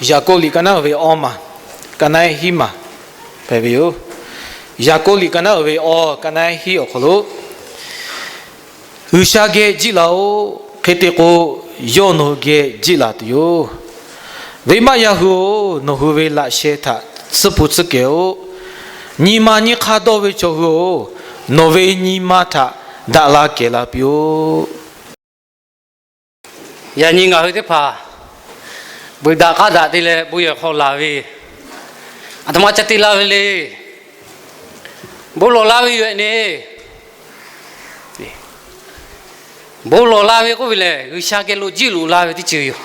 Yaˍkoˆ liꞈ ka naˉ uiˍ ve awˇ maˬ, ka naˉ ehˉ hiˉ maˬ hpehꞈ ve yoˬ. Yaˍkoˆ liꞈ ka naˉ uiˍ ve awˇ, ka naˉ ehˉ hiˉ awˬ hk'aw lo, G'uiˬsha geh jiˆ laˬ-oꞈ. Hk'e te k'o, yawˇ nawˬ hui geh jiˆ laˬ tuˬ yoˬ. Venˇbaˆ yaˇ hui-oˬ, nawˬ hui ve laꞈ sheh htaꞈ tsuhˇ hpu tsuhˇ kehˬ-oꞈ. Nyi ma nyiˇ hk'aˇ dawˇ ve chaw hui-oˬ, nawˬ ve nyi ma htaꞈ daꞈ la kehˬ la piˇ-oˆ. Yaꞈ nyi ngaˬ hui teˇ hpaˍ beuꞈ daꞈ k'aˉ daꞈ te leh bon yehˬ hk'aw laˬ ve, aˬ htoꞈ ma ca te la ve le. Bon lawˬ la ve yoˬ-e ne. Bon lawˬ la ve k'oˆ ve lehˬ, G'uiˬsha geh lo jiˆ loꞈ la ve teˇ ceuˬ yoˬ.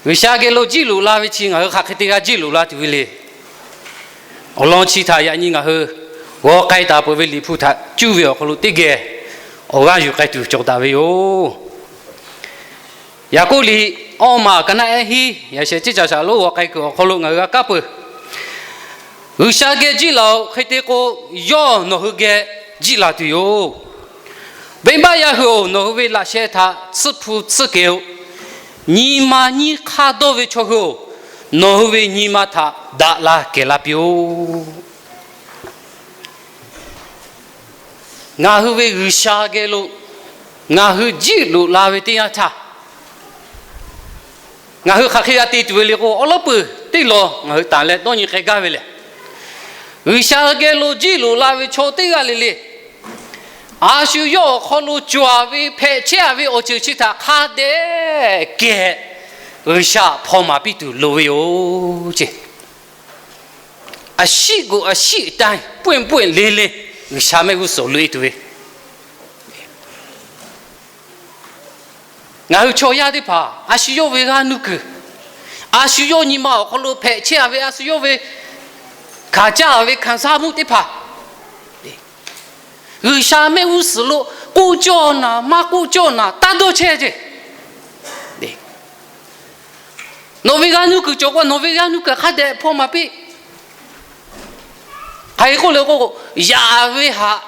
G'uiˬsha geh lo jiˆ loꞈ la ve chi ngaˬ hui hk'aˬ hk'e te g'a jiˆ loꞈ la tuˬ ve le. Awˬ lawn chi htaꞈ yaꞈ nyi ngaˬ hui g'aw k'ai taˍ peuˬ ve Liꞈ hpu htaꞈ cuˇ ve awˬ hk'aw lo teˇ geh awˬ g'aˇ yuˬ k'ai tuˬ cawˬ taˍ ve yoˬ. Yaˍkoˆ liꞈ awˇ maˬ ka naˉ ehˉ hiˉ yaꞈ shehˍ ciˉ caꞈ shaˍ lonˉ g'aw k'ai kuiˬ awˬ hk'aw lo ngaˬ hui g'a kaˇ peuˬ. G'uiˬsha geh jiˆ laˬ-oꞈ. Hk'e te k'o, yawˇ nawˬ hui geh jiˆ laˬ tuˬ yoˬ. Venˇbaˆ yaˇ hui-oˬ, nawˬ hui ve laꞈ sheh htaꞈ tsuhˇ hpu tsuhˇ kehˬ-oꞈ. Nyi ma nyiˇ hk'aˇ dawˇ ve chaw hui-oˬ, nawˬ hui ve nyi ma htaꞈ daꞈ la kehˬ la piˇ-oˆ. Ngaˬ hui ve G'uiˬsha geh lo ngaˬ hui jiˆ loꞈ la ve teˇ yanˇ htaˇ, ngaˬ hui hk'aˬ hk'e g'a te tuˬ ve le k'o, awˉ lawˉ peuˬ teˇ law ngaˬ hui tanˬ leh dawˇ nyi k'ai gaˇ ve lehˬ, G'uiˬsha geh lo jiˆ loꞈ la ve chaw teˇ g'aˇ le le, a shu yawˇ awˬ hk'aw lo cawˬ-a ve hpehꞈ chehˇ-a ve awˬ ceuˬ chi htaꞈ hk'a dehꞈ kehˬ G'uiˬsha hpaw maˍ piˇ tuˬ loˍ ve yoˬ ce. အရှိကို အရှိအတိုင်း ပွင့်ပွင့်လင်းလင်း G'uiˬsha mehˆ g'uˇ suhˍ loꞈ-e tuˬ ve. Ngaˬ hui chaw yaˇ teˇ hpaˍ a shu yawˇ ve g'aˇ nuˇ kuiˬ, a shu yawˇ nyi ma awˬ hk'aw lo hpehꞈ chehˇ-a ve a shu yawˇ ve hkanˍ caˇ-a ve hkanˍ saˇ mvuhˇ teˇ hpaˍ, G'uiˬsha mehˆ g'uˇ suhˍ lo k'oˆ cawˇ naˍ maˇ k'oˆ cawˇ naˍ taˇ dawˇ chehˇ ce. Nawˬ ve g'aˇ nuˇ kuiˬ cawˬ k'o, nawˬ ve g'aˇ nuˇ kuiˬ hk'a dehꞈ hpaw maˍ piˇ. Hk'aˬ hk'e k'oˆ le k'o, yaꞈ ve htaꞈ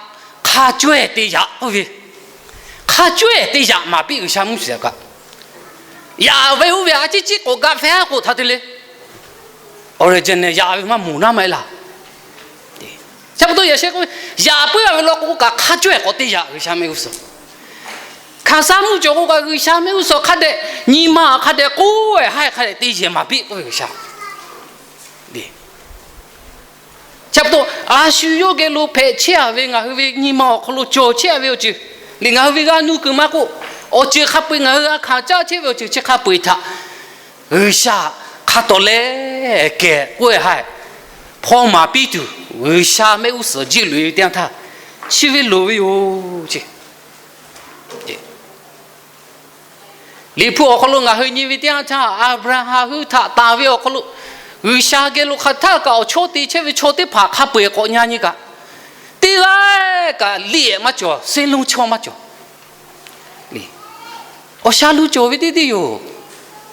hk'a cawehˇ te yaꞈ k'oˆ ve, hk'a cawehˇ te yaꞈ maˍ piˇ G'uiˬsha mehˆ g'uˇ suhˍ kaꞈ. Yaꞈ ve oˇ ve a ciˉ ciˉ k'awꞈ ga fehˉ k'oˆ htaꞈ te le. Awˬ lehˬ jehˬ nehˬ yaꞈ ve maˇ moˍ naˉ maˇ heˆ laˇ. Chi pa taw yaꞈ sheh k'oˆ ve, yaꞈ puiˉ-a ve law k'o kaꞈ hk'a cawehˇ k'awꞈ te yaꞈ G'uiˬsha mehˆ g'uˇ suhˍ. Hkanˍ saˇ mvuhˇ cawˬ k'o kaꞈ G'uiˬsha mehˆ g'uˇ suhˍ hk'a dehꞈ nyi ma hk'a dehꞈ k'oˆ-e haˉ hk'a dehꞈ te yehˬ maˍ piˇ k'oˆ ve G'uiˬsha. Chi pa taw a shu yawˇ geh lo hpehꞈ chehˇ-a ve ngaˬ hui ve nyi ma awˬ hk'aw lo cawˬ chehˇ-a ve awˬ ceuˬ, liꞈ ngaˬ hui ve g'aˇ nuˇ kuiˬ maˇ k'oˆ, awˬ ceuˬ hk'a peu-eˬ ngaˬ hui g'a hkanˍ caˇ chehˇ ve awˬ ceuˬ chi hk'a peu-eˬ htaꞈ G'uiˬsha hk'a tawˍ leh kehˬ k'oˆ-e haˉ hpaw maˍ piˇ tuˬ, G'uiˬsha mehˆ g'uˇ suhˍ jiˆ loꞈ-e ve teˇ yanˇ htaˇ, chi ve loˍ ve yoˬ ce. Liꞈ hpu awˬ hk'aw lo ngaˬ hui nyi ve teˇ yanˇ htaˇ, Aˍbraˍhanˍ hui htaꞈ tanˬ ve awˬ hk'aw lo G'uiˬsha geh lo hk'aˬ htaˇ kaꞈ awˬ chawˇ te chehˇ ve chaw teˇ hpaˍ hk'a peu-eˬ k'awꞈ nya nyi kaꞈ, teˇ g'aˇ kaꞈ liꞈ-ehˍ maˇ cawˬ, senˉ lonˉ chawˇ maˇ cawˬ. Awˬ sha lu cawˬ ve teˇ deˇ yoˬ.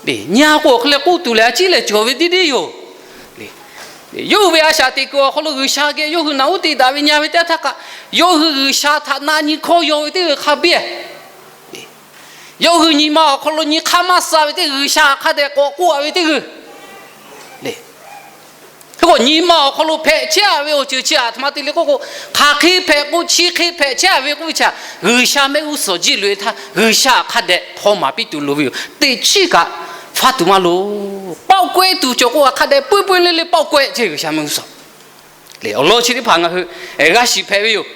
Nyi-a k'o awˬ hk'e leh k'oˆ tuˬ lehˬ, a ciˉ lehˬ cawˬ ve teˇ deˇ yoˬ. Yawˇ hui ve a shaꞈ teꞈ kuiˬ awˬ hk'aw lo G'uiˬsha geh yawˇ hui naꞈ uˉ te daꞈ ve nya ve teˇ yanˇ htaˇ kaꞈ, yawˇ hui G'uiˬsha htaꞈ na nyi hkawˇ yaw ve teˇ g'aˇ hk'a biˇ-ehˍ. Yawˇ hui nyi ma awˬ hk'aw lo nyi hk'aˇ maˇ suh ve teˇ G'uiˬsha hk'a dehꞈ k'awꞈ k'oˆ-a ve teˇ g'aˇ le. Hk'e k'o nyi ma awˬ hk'aw lo hpehꞈ chehˇ-a ve awˬ ceuˬ chi aˬ htoꞈ ma te le k'oˆ k'o, hk'aˬ hk'e hpehꞈ k'o chi hk'e hpehꞈ chehˇ-a ve k'oˆ ve chi, G'uiˬsha mehˆ g'uˇ suhˍ jiˆ loꞈ-e htaˇ G'uiˬsha hk'a dehꞈ hpaw maˍ piˇ tuˬ loˍ ve yoˬ. Teˇ chiˉ kaꞈ faˇ tuˬ maˇ loˍ. Pawˆ kawehˇ tuˬ cawˬ k'o, hk'a dehꞈ puiˉ puiˉ le le pawˆ kawehˇ chehˇ G'uiˬsha mehˆ g'uˇ suhˍ. Awˬ lawn chi teˇ hpaˍ ngaˬ hui g'a shiˍ hpehꞈ ve yoˬ.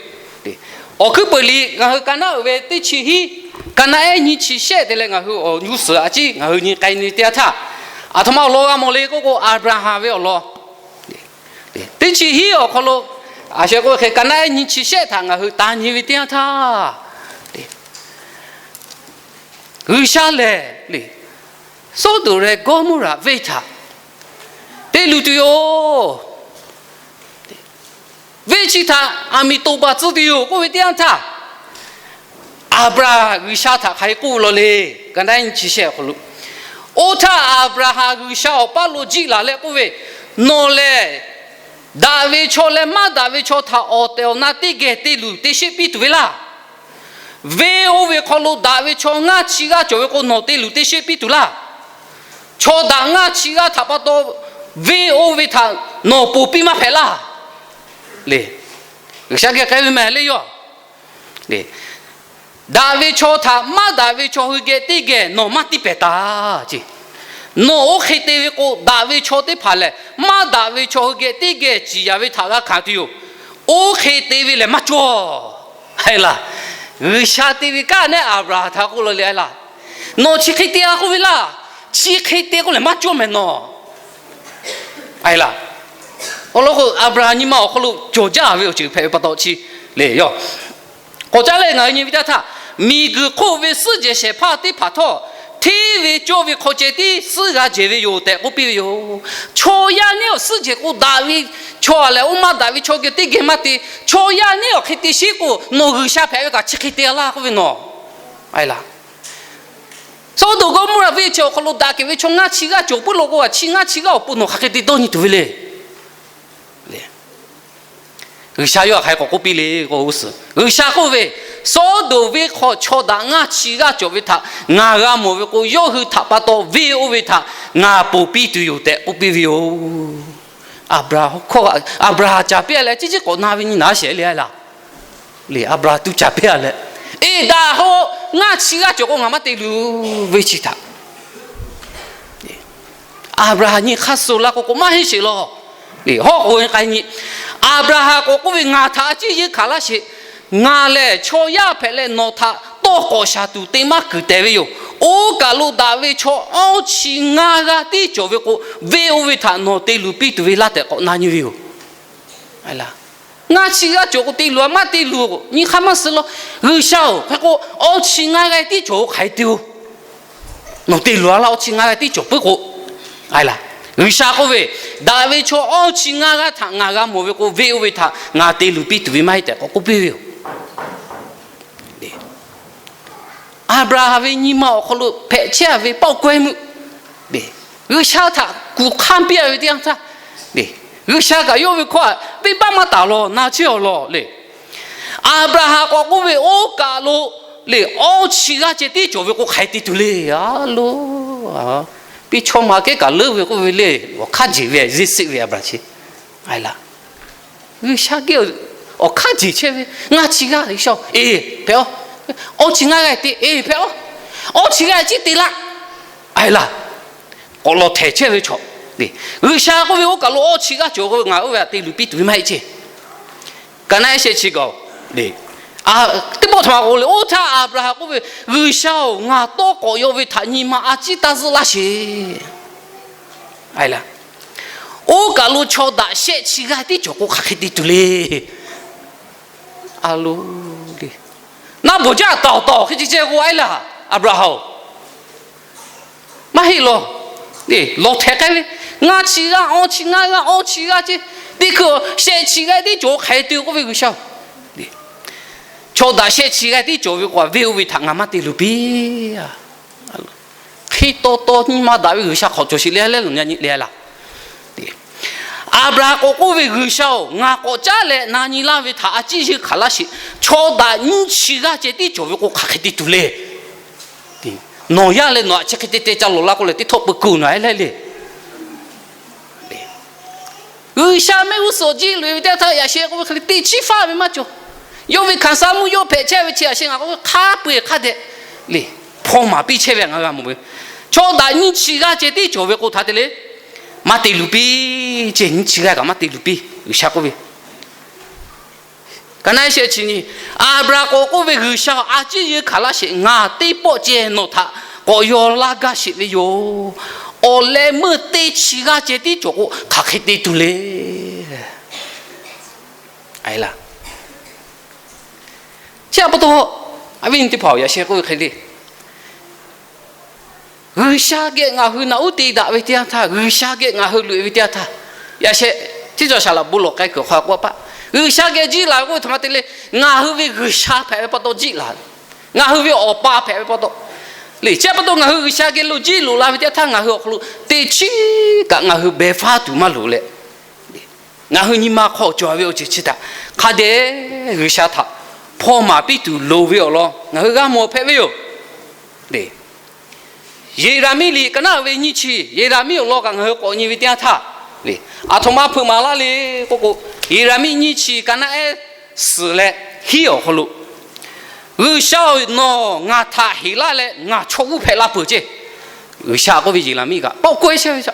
Awˬ hkuiˉ peuˬ liꞈ ngaˬ hui ka naˉ uiˍ ve teˇ chi hiˉ, ka naˉ ehˉ nyiˇ chi shehˆ te leh ngaˬ hui awˬ g'uˇ suhˍ a ciˉ ngaˬ hui nyi k'ai nyi teˇ yanˇ htaˇ, aˬ htoꞈ ma awˬ lawn g'a mawˬ le k'oˆ k'o, Aˍbraˍhanˍ ve awˬ lawn teˇ chi hiˉ awˬ hk'aw lo, a sheh k'oˆ ve hk'e ka naˉ ehˉ nyiˇ chi shehˆ htaꞈ ngaˬ hui taˇ nyi ve teˇ yanˇ htaˇ, G'uiˬsha lehˬ le, Sawˉdonˍ leh Gawˇmawˇraꞈ venˇ htaꞈ te luˬ tuˬ yoˬ. Venˇ chi htaꞈ aˬ miˍ toˍ baˬ tcuh tuˬ yoˬ k'oˆ ve teˇ yanˇ htaˇ, Aˍbraˍhanˍ G'uiˬsha htaꞈ hk'aˬ hk'e k'oˆ ve law le. Ka naˉ ehˉ nyiˇ chi shehˆ awˬ hk'aw lo, oˇ htaˇ Aˍbraˍhanˍ G'uiˬsha awˬ paˇ lo jiˆ laˬ leh k'oˆ ve, Nawˬ lehˬ daꞈ ve chaw leh maˇ daꞈ ve chaw htaꞈ awˬ tehˬ awˬ na teˇ geh te luˬ te sheˆ piˇ tuˬ ve laˇ. Venˇ oˇ ve hk'aw lo daꞈ ve chaw ngaˇ chi g'aˇ cawˬ ve k'o, nawˬ te luˬ te sheˆ piˇ tuˬ laˇ. Chaw daꞈ ngaˇ chi g'aˇ htaꞈ pa taw venˇ oˇ ve htaꞈ nawˬ ponˬ piˇ maˇ hpehꞈ laˇ. G'uiˬsha geh k'ai ve mehˍ le yoˬ. Daꞈ ve chaw htaꞈ maˇ daꞈ ve chaw hui geh teˇ geh nawˬ maˇ tiˇ pehˍ taˍ ce. Nawˬ oˇ hk'e te ve k'o, daꞈ ve chaw teˇ hpaˍ lehˬ maˇ daꞈ ve chaw hui geh teˇ geh ciˍ yanˍ ve htaꞈ g'a hkanˍ tuˬ yoˬ. Oˇ hk'e te ve lehˬ maˇ cawˇ. Laˇ, G'uiˬsha te ve kanˉ nehˉ Aˍbraˍhanˍ htaꞈ k'oˆ la le laˇ. Nawˬ chi hk'e te a k'oˆ ve laˇ. Chi hk'e te k'oˆ lehˬ maˇ cawˇ mehˍ nawˬ. Laˇ, awˬ lawn k'o Aˍbraˍhanˍ nyi ma awˬ hk'aw lo cawˬ jaˇ ve awˬ ceuˬ hpehꞈ ve pa taw chi le yoˬ. K'awꞈ caˉ leh ngaˬ hui nyi ve teˇ htaˇ, miˬguiˬ hk'oˆ ve suhˉ jehˬ shehˍ hpaˇ teˇ hpaˍ htawˇ, hteˇ ve cawˇ ve hk'aw ceh tiˉ suhˉ g'a jehˬ ve yoˬ tehꞈ k'oˆ piˇ ve yoˬ. Chaw yaˇ nehˉ awˬ suhˉ jehˬ k'o daꞈ ve chaw a lehˬ, oˇ maˇ daꞈ ve chaw geh teˇ geh maˇ te. Chaw yaˇ nehˉ awˬ hk'e te sheˉ k'o, nawˬ G'uiˬsha hpehꞈ ve kaꞈ chi hk'e te laˇ k'oˆ ve nawˬ. Laˇ, Sawˉdonˍ Gawˇmawˇraꞈ venˇ chi awˬ hk'aw lo daꞈ kehˬ ve chaw ngaˇ chi g'aˇ cawˬ puiˉ lo k'o, a chi ngaˇ chi g'aˇ awˬ pon nawˬ hk'aˬ hk'e te dawˇ nyi tuˬ ve le. G'uiˬsha yawˇ hk'aˬ hk'e k'awꞈ k'oˆ piˇ le k'o, G'uiˬsha k'oˆ ve, Sawˉdonˍ venˇ hk'aw chaw daꞈ ngaˇ chi g'aˇ cawˬ ve htaꞈ ngaˬ g'a mawˬ ve k'o, yawˇ hui htaꞈ pa taw venˇ oˇ ve htaꞈ ngaˬ ponˬ piˇ tuˬ yoˬ tehꞈ k'oˆ piˇ ve yoˬ. Aˍbraˍhanˍ, Aˍbraˍhanˍ caˍ piˇ a leh, ciˉ ciˉ k'awꞈ na ve nyi naˉ shehˍ le laˇ. Aˍbraˍhanˍ tuˇ caˍ piˇ a leh, eˬ, daꞈ hk'aw ngaˇ chi g'aˇ cawˬ k'o ngaˬ maˇ te luˬ ve chi htaꞈ Aˍbraˍhanˍ nyi hk'aˇ suh laˇ k'o k'o maˇ heˆ sheˍ law. Hawˉ k'o k'ai nyi, Aˍbraˍhanˍ k'awꞈ k'oˆ ve, ngaˬ htaꞈ a ciˉ yeunˇ hkanˍ laˇ sheˍ. Ngaˬ lehˬ chaw yaˇ hpehꞈ leh nawˬ htaꞈ tawˇ k'awꞈ shaˍ tuˬ te maˇ kuiˬ tehˬ ve yoˬ. Oˇ kaˬ lo daꞈ ve chaw awˇ chi ngaˇ g'aˇ tiˉ cawˬ ve k'o, venˇ oˇ ve htaꞈ nawˬ te luˬ piˇ tuˬ ve laˇ tehꞈ k'awꞈ na nyi ve yoˬ. Ngaˇ chi g'aˇ cawˬ k'o te luˬ a, maˇ te luˬ nyi hk'aˇ maˇ suh law. G'uiˬsha-oˬ, hk'e k'o awˇ chi ngaˇ g'aˇ tiˉ cawˬ k'o hk'aˬ hk'e te-oˬ. Nawˬ te luˬ a laˇ, awˇ chi ngaˇ g'aˇ tiˉ cawˬ puiˉ k'o. Laˇ, G'uiˬsha k'oˆ ve, daꞈ ve chaw awˇ chi ngaˇ g'aˇ htaꞈ ngaˬ g'a mawˬ ve k'o, venˇ oˇ ve htaꞈ ngaˬ te luˬ piˇ tuˬ ve maˇ heˆ tehꞈ k'awꞈ k'oˆ piˇ ve yoˬ. Aˍbraˍhanˍ ve nyi ma awˬ hk'aw lo hpehꞈ chehˇ ve pawˆ kawehˇ meuˆ, G'uiˬsha htaꞈ kuˬ hk'aˇ piˇ a ve teˇ yanˇ htaˇ, G'uiˬsha kaꞈ yawˇ ve hkawˇ venˇbaˆ maˇ taˍ law, na chehˇ awˬ lawn le. Aˍbraˍhanˍ k'awꞈ k'oˆ ve, oˇ kaˬ lo le awˇ chi g'aˇ ceh tiˉ cawˬ ve k'o hk'aˬ hk'e te tuˬ le. A lo, piˇ chaw ma kehˉ kaꞈ leuˉ ve k'oˆ ve le, awˬ hk'aˇ jeˬ ve zeˇ seˆ ve Aˍbraˍhanˍ chi. Laˇ, G'uiˬsha geh awˬ hk'aˇ jeˬ chehˇ ve, ngaˇ chi g'aˇ G'uiˬsha-oˬ, eˬ, hpehꞈ-oˬ. Awˇ chi ngaˇ g'aˇ te, eˬ, hpehꞈ-oˬ. Awˇ chi g'aˇ ciˉ te laˇ. Laˇ, k'awꞈ lawˬ htehˍ chehˇ ve chaw. G'uiˬsha k'oˆ ve, oˇ kaˬ lo awˇ chi g'aˇ cawˬ k'o ngaˬ oˇ ve htaꞈ te luˬ piˇ tuˬ ve maˇ heˆ ceˇ. Ka naˆ ehˉ shehˆ chi gaˬ-oˬ, teˇ pawˆ htaꞈ ma k'oˆ le, oˇ htaˇ Aˍbraˍhanˍ k'oˆ ve, G'uiˬsha-oˬ, ngaˬ tawˇ k'awꞈ yaw ve htaꞈ nyi ma a ciˉ taˇ zuhˆ laˇ sheˍ. Oˇ kaˬ lo chaw daꞈ shehˆ chi g'aˇ tiˉ cawˬ k'o hk'aˬ hk'e te tuˬ le. A lo, naˆ bvuhˬ jaˇ taˍ taˍ hk'e ce ceh k'o, a laˇ, Aˍbraˍhanˍ-oˬ, maˇ heˆ law. Lawˬ htehˍ k'ai ve, ngaˇ chi g'aˇ, awˇ chi ngaˇ g'aˇ, awˇ chi g'aˇ ceˇ, teˇ hkui shehˆ chi g'aˇ tiˉ cawˬ k'o hk'aˬ hk'e te k'oˆ ve G'uiˬsha-oˬ. Chaw daꞈ shehˆ chi g'aˇ tiˉ cawˬ ve k'o, venˇ oˇ ve htaꞈ ngaˬ maˇ te luˬ piˇ. Hk'e taw taw nyi ma daꞈ ve G'uiˬsha hk'awꞈ cawˬ sheˍ le leh lo nyi le laˇ. Aˍbraˍhanˍ k'awꞈ k'oˆ ve, G'uiˬsha-oˬ, ngaˬ k'awꞈ caˉ leh na nyi laˇ ve htaꞈ a ciˉ yeunˇ hkanˍ laˇ sheˍ. Chaw daꞈ nyiˇ chi g'aˇ ceh tiˉ cawˬ ve k'o hk'aˬ hk'e te tuˬ le. Nawˬ yaˇ leh nawˬ htaꞈ chi hk'e te te ca lawˬ laˇ k'oˆ leh teˇ htawˇ peu kuˬ nawˬ-e leh le. G'uiˬsha mehˆ g'uˇ suhˍ jiˇ loꞈ-e ve teˇ htaˇ, yaꞈ sheh k'oˆ ve hk'e le teˇ chiˉ faˇ ve maˇ cawˬ. Yawˇ ve hkanˍ saˍ mvuhˇ yawˇ hpehꞈ chehˇ ve chi yaꞈ sheh ngaˬ k'oˆ ve hk'a peu-eˬ hk'a dehꞈ le, hpaw maˍ piˇ chehˇ ve ngaˬ g'a mawˬ ve. Chaw daꞈ nyiˇ chi g'aˇ ceh tiˉ cawˬ ve k'o htaꞈ te le, maˇ te luˬ piˇ ceˇ. Nyiˇ chi g'aˇ kaꞈ maˇ te luˬ piˇ G'uiˬsha k'oˆ ve. Ka naˆ ehˉ shehˆ chi nyi, Aˍbraˍhanˍ k'awꞈ k'oˆ ve, G'uiˬsha-oˬ, a ciˉ yeunˇ hkanˍ laˇ sheˍ. Ngaˬ teˇ pawˆ ceh nawˬ htaꞈ k'awꞈ yaw laˇ gaˇ sheˍ ve yoˬ. Awˬ leh meuˇ teˇ chi g'aˇ ceh tiˉ cawˬ k'o hk'aˬ hk'e te tuˬ le. Chi pa taw, a viˉ nyi teˇ hpaˍ-oˬ, yaꞈ sheh k'oˆ ve hk'e le, G'uiˬsha geh ngaˬ hui naꞈ uˉ te daꞈ ve teˇ yanˇ htaˇ, G'uiˬsha geh ngaˬ hui loꞈ-e ve teˇ yanˇ htaˇ, yaꞈ sheh tiˉ cawˬ shaˍ laꞈ bon lawˬ k'ai kuiˬ hk'aw k'oˆ a paˆ, G'uiˬsha geh jiˇ laˬ ve k'oˆ ve htaꞈ ma te le, ngaˬ hui ve G'uiˬsha hpehꞈ ve pa taw jiˇ laˬ. Ngaˬ hui ve Awˬ pa hpehꞈ ve pa taw le. Chi pa taw ngaˬ hui G'uiˬsha geh lo jiˇ loꞈ la ve teˇ yanˇ htaˇ, ngaˬ hui awˬ hk'aw lo teˇ chiˉ kaꞈ ngaˬ hui beh faˉ tuˬ maˇ loˍ leh, ngaˬ hui nyi ma hk'aw cawˬ ve awˬ ceuˬ chi htaꞈ hk'a dehꞈ G'uiˬsha htaꞈ hpaw maˍ piˇ tuˬ loˍ ve awˬ lawn ngaˬ hui g'a mawˬ hpehꞈ ve yoˬ. Yeˍraˍmiˆ liꞈ ka naˆ ve nyiˇ chi, Yeˍraˍmiˆ awˬ lawn kaꞈ ngaˬ hui k'awꞈ nyi ve teˇ yanˇ htaˇ, aˬ htoꞈ ma hpeuꞈ maˍ laˇ le k'oˆ k'o, Yeˍraˍmiˆ nyiˇ chi ka naˆ ehˉ suhˍ leh hiˉ awˬ hk'aw lo, G'uiˬsha-oˬ, nawˬ ngaˬ htaꞈ heˍ laˇ leh ngaˬ chaw g'uˇ hpehꞈ la peuˬ ceˇ. G'uiˬsha k'oˆ ve Yeˍraˍmiˆ kaꞈ paoˆ kawehˇ chehˇ ve,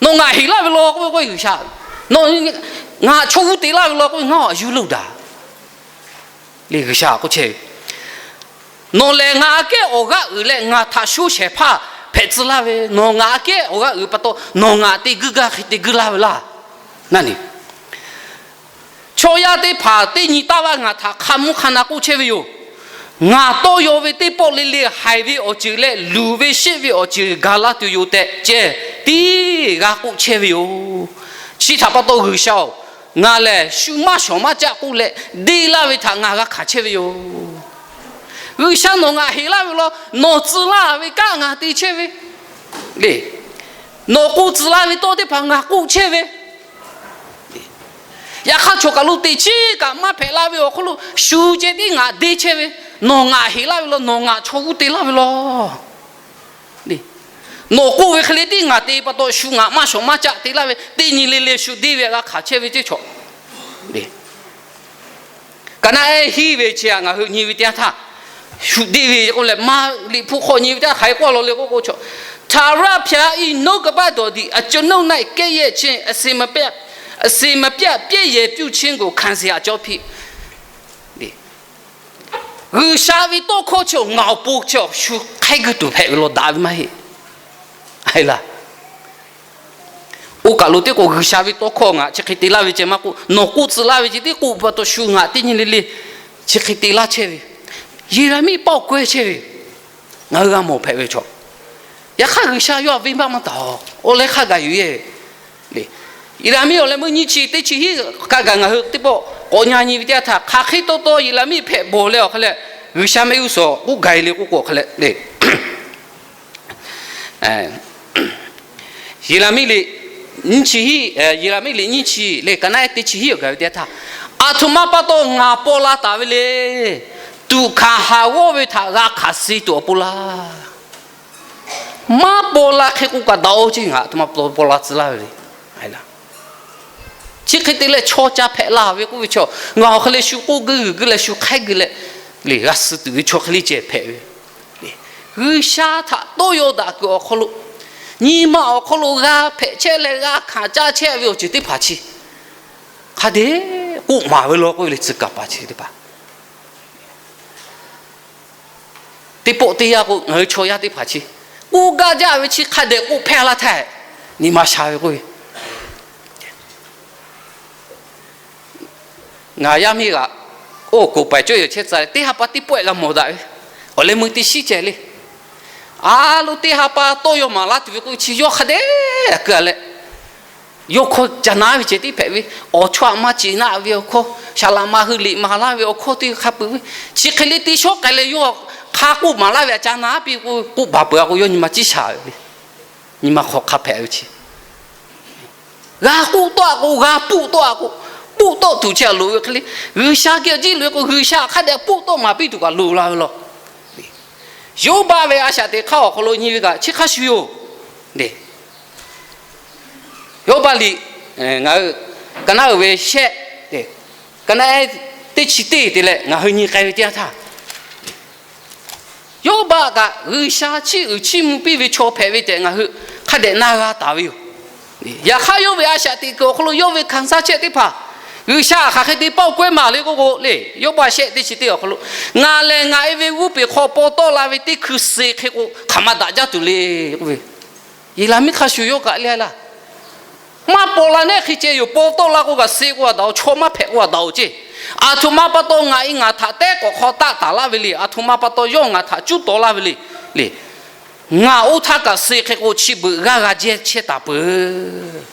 nawˬ ngaˬ heˍ laˇ ve law k'oˆ ve k'o G'uiˬsha, nawˬ ngaˬ chaw g'uˇ te laˇ ve law k'oˆ ve ngaˬ a yuˇ loˇ daꞈ le. G'uiˬsha k'oˆ chehˇ ve, nawˬ lehˬ ngaˬ aꞈ kehˉ awˬ g'aˇ uiˍ leh ngaˬ htaꞈ sho shehˍ hpaˇ hpehꞈ tcuh laˇ ve, nawˬ ngaˬ aꞈ kehˉ awˬ g'aˇ uiˍ pa taw nawˬ ngaˬ te guiˇ gaˇ hk'e te guiˇ laˇ ve laˇ. Naˆ nyi, chaw yaˇ teˇ hpaˍ teˇ nyi taˇ vaˇ ngaˬ htaꞈ hk'a mvuhˇ hk'a na k'oˆ chehˇ ve yoˬ. Ngaˬ tawˇ yaw ve teˇ pawˆ le le haiˬ ve awˬ ceuˬ leh luˬ ve sheˆ ve awˬ ceuˬ gaˬ la tuˬ yoˬ tehꞈ ceh tiˉ g'a k'oˆ chehˇ ve yoˬ. Chi htaꞈ pa taw G'uiˬsha-oˬ, ngaˬ lehˬ shu maˇ shawˍ maˇ caˆ k'oˆ leh deˇ laˇ ve htaꞈ ngaˬ g'a hkanˍ chehˇ ve yoˬ. G'uiˬsha nawˬ ngaˬ heˍ laˇ ve law, nawˬ tcuh laˇ ve kanˉ ngaˬ te chehˇ ve le. Nawˬ k'oˆ tcuh laˇ ve tawˇ teˇ hpaˍ ngaˬ k'oˆ chehˇ ve. Yaꞈ hk'aˇ chaw kaˬ lo teꞈ chiˉ kaꞈ maˇ hpehꞈ la ve awˬ hk'aw lo shu ceh tiˉ ngaˬ deˇ chehˇ ve, nawˬ ngaˬ heˍ laˇ ve law, nawˬ ngaˬ chaw g'uˇ te laˇ ve law. Nawˬ k'oˆ ve hk'e le tiˉ ngaˬ te pa taw shu ngaˬ maˇ shawˍ maˇ caˆ te laˇ ve teˇ nyi le le shu deˇ ve g'a hkanˍ chehˇ ve ceˇ chaw. Ka naˆ ehˉ hiˉ ve chi htaꞈ ngaˬ hui nyi ve teˇ yanˇ htaˇ, shu deˇ ve k'oˆ leh maˇ liꞈ hpu hk'aw nyi ve teˇ yanˇ hk'aˬ hk'e k'oˆ law le k'oˆ k'o, ထာဝရဘုရား၏ နှုတ်ကပတ်တော်သည် အကျွန်ုပ်၌ ကဲ့ရဲ့ခြင်း အစဉ်မပြတ် အစဉ်မပြတ် ပြည့်ရန်ပြုခြင်းကို ခံစေအကြောင်းဖြစ် G'uiˬsha ve tawˇ hkawˇ chi ngaˬ awˬ pon chi shu hk'aiˉ guiˇ tuˬ hpehꞈ ve law daꞈ ve maˇ heˆ. Laˇ, oˇ kaˬ lo teˇ k'o G'uiˬsha ve tawˇ hkawˇ ngaˬ chi hk'e te laˇ ve ceh maˇ k'oˆ, nawˬ k'oˆ tcuh laˇ ve ceh tiˉ k'oˆ pa taw shu ngaˬ teˇ nyi le le chi hk'e te laˇ chehˇ ve. Yeˍraˍmiˆ paoˆ kawehˇ chehˇ ve, ngaˬ hui g'a mawˬ hpehꞈ ve chaw. Yaꞈ hk'aˇ G'uiˬsha yawˇ htaꞈ venˇbaˆ maˇ taˍ-oˬ, awˬ leh hk'a gaˬ yuˬ yehˇ. Yeˍraˍmiˆ awˬ leh meuˇ nyiˇ chi teˇ chi hiˉ hk'a gaˬ ngaˬ hui teˇ pawˆ k'awꞈ nyi ve teˇ yanˇ htaˇ, hk'aˬ hk'e taw taw Yeˍraˍmiˆ hpehꞈ bawˬ leh awˬ hk'a leh, G'uiˬsha mehˆ g'uˇ suhˍ k'oˆ gaˬ e le k'oˆ k'o hk'a leh le. Yeˍraˍmiˆ liꞈ nyiˇ chi hiˉ, Yeˍraˍmiˆ liꞈ nyiˇ chi le ka naˆ ehˉ teˇ chi hiˉ awˬ gaˬ ve teˇ yanˇ htaˇ, aˬ htoꞈ ma pa taw ngaˬ paw la taˍ ve le. Tuꞈ hkanˍ haˍ g'awˇ ve htaꞈ g'a hkanˍ suh tuˬ awˬ pon laˇ. Maˇ paw la hk'e k'o kaꞈ daꞈ-oˬ ceˇ, ngaˬ aˬ htoꞈ ma pa taw paw la tcuh laˇ ve le. Chi hk'e te leh chaw ca hpehꞈ la ve k'oˆ ve chaw, ngaˬ awˬ hk'e leh shu k'oˆ guiˇ g'uiˬ guiˇ leh shu hk'aiˉ guiˇ leh le g'a suh tuˬ ve chaw hk'e le ceh hpehꞈ ve. G'uiˬsha htaꞈ tawˇ yaw daꞈ kuiˬ awˬ hk'aw lo, nyi ma awˬ hk'aw lo g'a hpehꞈ chehˇ leh g'a hkanˍ caˇ chehˇ ve awˬ ceuˬ teˇ hpaˍ chi hk'a dehꞈ k'oˆ maˍ ve law k'oˆ ve le tcuh kaˍ paˍ chi teˇ hpaˍ. Teˇ pawˆ teˇ yanˇ k'o ngaˬ hui chaw yaˇ teˇ hpaˍ chi k'oˆ gaˇ jaˇ ve chi hk'a dehꞈ k'oˆ hpehˇ laˇ htaˇ, nyi ma sha ve k'oˆ ve. Ngaˬ yaˇ miˇ g'aꞈ oˇ koˍ paiˍ cawˇ yehˬ chehˇ tcuh leh teˇ ha pa teˇ pawehˇ g'a mawˬ daꞈ ve, awˬ leh meuˇ teˇ shiˉ ceh le. A lo teˇ ha pa tawˇ yaw maˍ laˇ tuˬ ve k'oˆ ve chi yawˇ hk'a dehꞈ keu leh, yawˇ hkawˇ ca na ve ceh tiˉ hpehꞈ ve, awˬ chawˇ aꞈ maˇ ceꞈ naˆ ve awˬ hkawˇ, saˍ laꞈ ma hui liꞈ maˍ laˇ ve awˬ hkawˇ teˇ hk'a peuˬ ve, chi hk'e le te shawˉ k'ai leh yawˇ hk'a k'oˆ maˍ laˇ ve aꞈ ca na piˇ k'o, k'oˆ baˬ peuˬ a k'o yawˇ nyi ma ciˇ sha ve, nyi ma hk'aw hk'a hpehꞈ ve chi. G'a k'oˆ tawˆ a k'o, g'a puˆ tawˆ a k'o, puˆ tawˆ tuˬ chi a loˍ ve hk'e le, G'uiˬsha geh jiˇ loꞈ e k'o G'uiˬsha hk'a dehꞈ puˆ tawˆ maˍ piˇ tuˬ kaꞈ loˍ la ve law. Yoˇbaˆ ve a shaꞈ teꞈ hk'aˇ awˬ hk'aw lo nyi ve kaꞈ chi hk'a shuˍ yoˬ. Yoˇbaˆ liꞈ, ngaˬ hui ka naˆ uiˍ ve shehˆ, ka naˆ ehˉ teˇ chi teˇ te leh ngaˬ hui nyi k'ai ve teˇ yanˇ htaˇ, Yoˇbaˆ kaꞈ G'uiˬsha chiˇ uiˍ chiˇ mvuh piˇ ve chaw hpehꞈ ve tehꞈ ngaˬ hui hk'a dehꞈ na g'a taˍ ve yoˬ. Yaꞈ hk'aˇ yawˇ ve a shaꞈ teꞈ kuiˬ awˬ hk'aw lo yawˇ ve hkanˍ saˇ chehˇ teˇ hpaˍ G'uiˬsha hk'aˬ hk'e te paoˆ kawehˇ maˍ le k'oˆ k'o le, Yoˇbaˆ shehˆ teˇ chi teˇ awˬ hk'aw lo, ngaˬ lehˬ ngaˬ e ve g'uˇ peˬ hk'aw paw tawˆ la ve teˇ hkui suh hk'e k'o hk'aˬ ma daꞈ jaˇ tuˬ le k'oˆ ve, Yeˍraˍmiˆ hk'a shuˍ yawˇ kaꞈ le laˇ. Maˇ paw la nehˆ hk'e ceh yoˬ, paw tawˆ la k'o kaꞈ suh k'o kaꞈ daꞈ-oˬ, chaw maˇ hpehꞈ k'o kaꞈ daꞈ-oˬ ceˇ. Aˬ htoꞈ ma pa taw ngaˬ e ngaˬ htaꞈ tehˉ k'awꞈ hk'aw taˆ taˍ laˇ ve le, aˬ htoꞈ ma pa taw yawˇ ngaˬ htaꞈ cuˉ taw laˇ ve le, le, ngaˬ oˇ htaˇ kaꞈ suh hk'e k'o chi beuꞈ g'aˇ g'a jehˇ chehˇ taˍ peuˬ.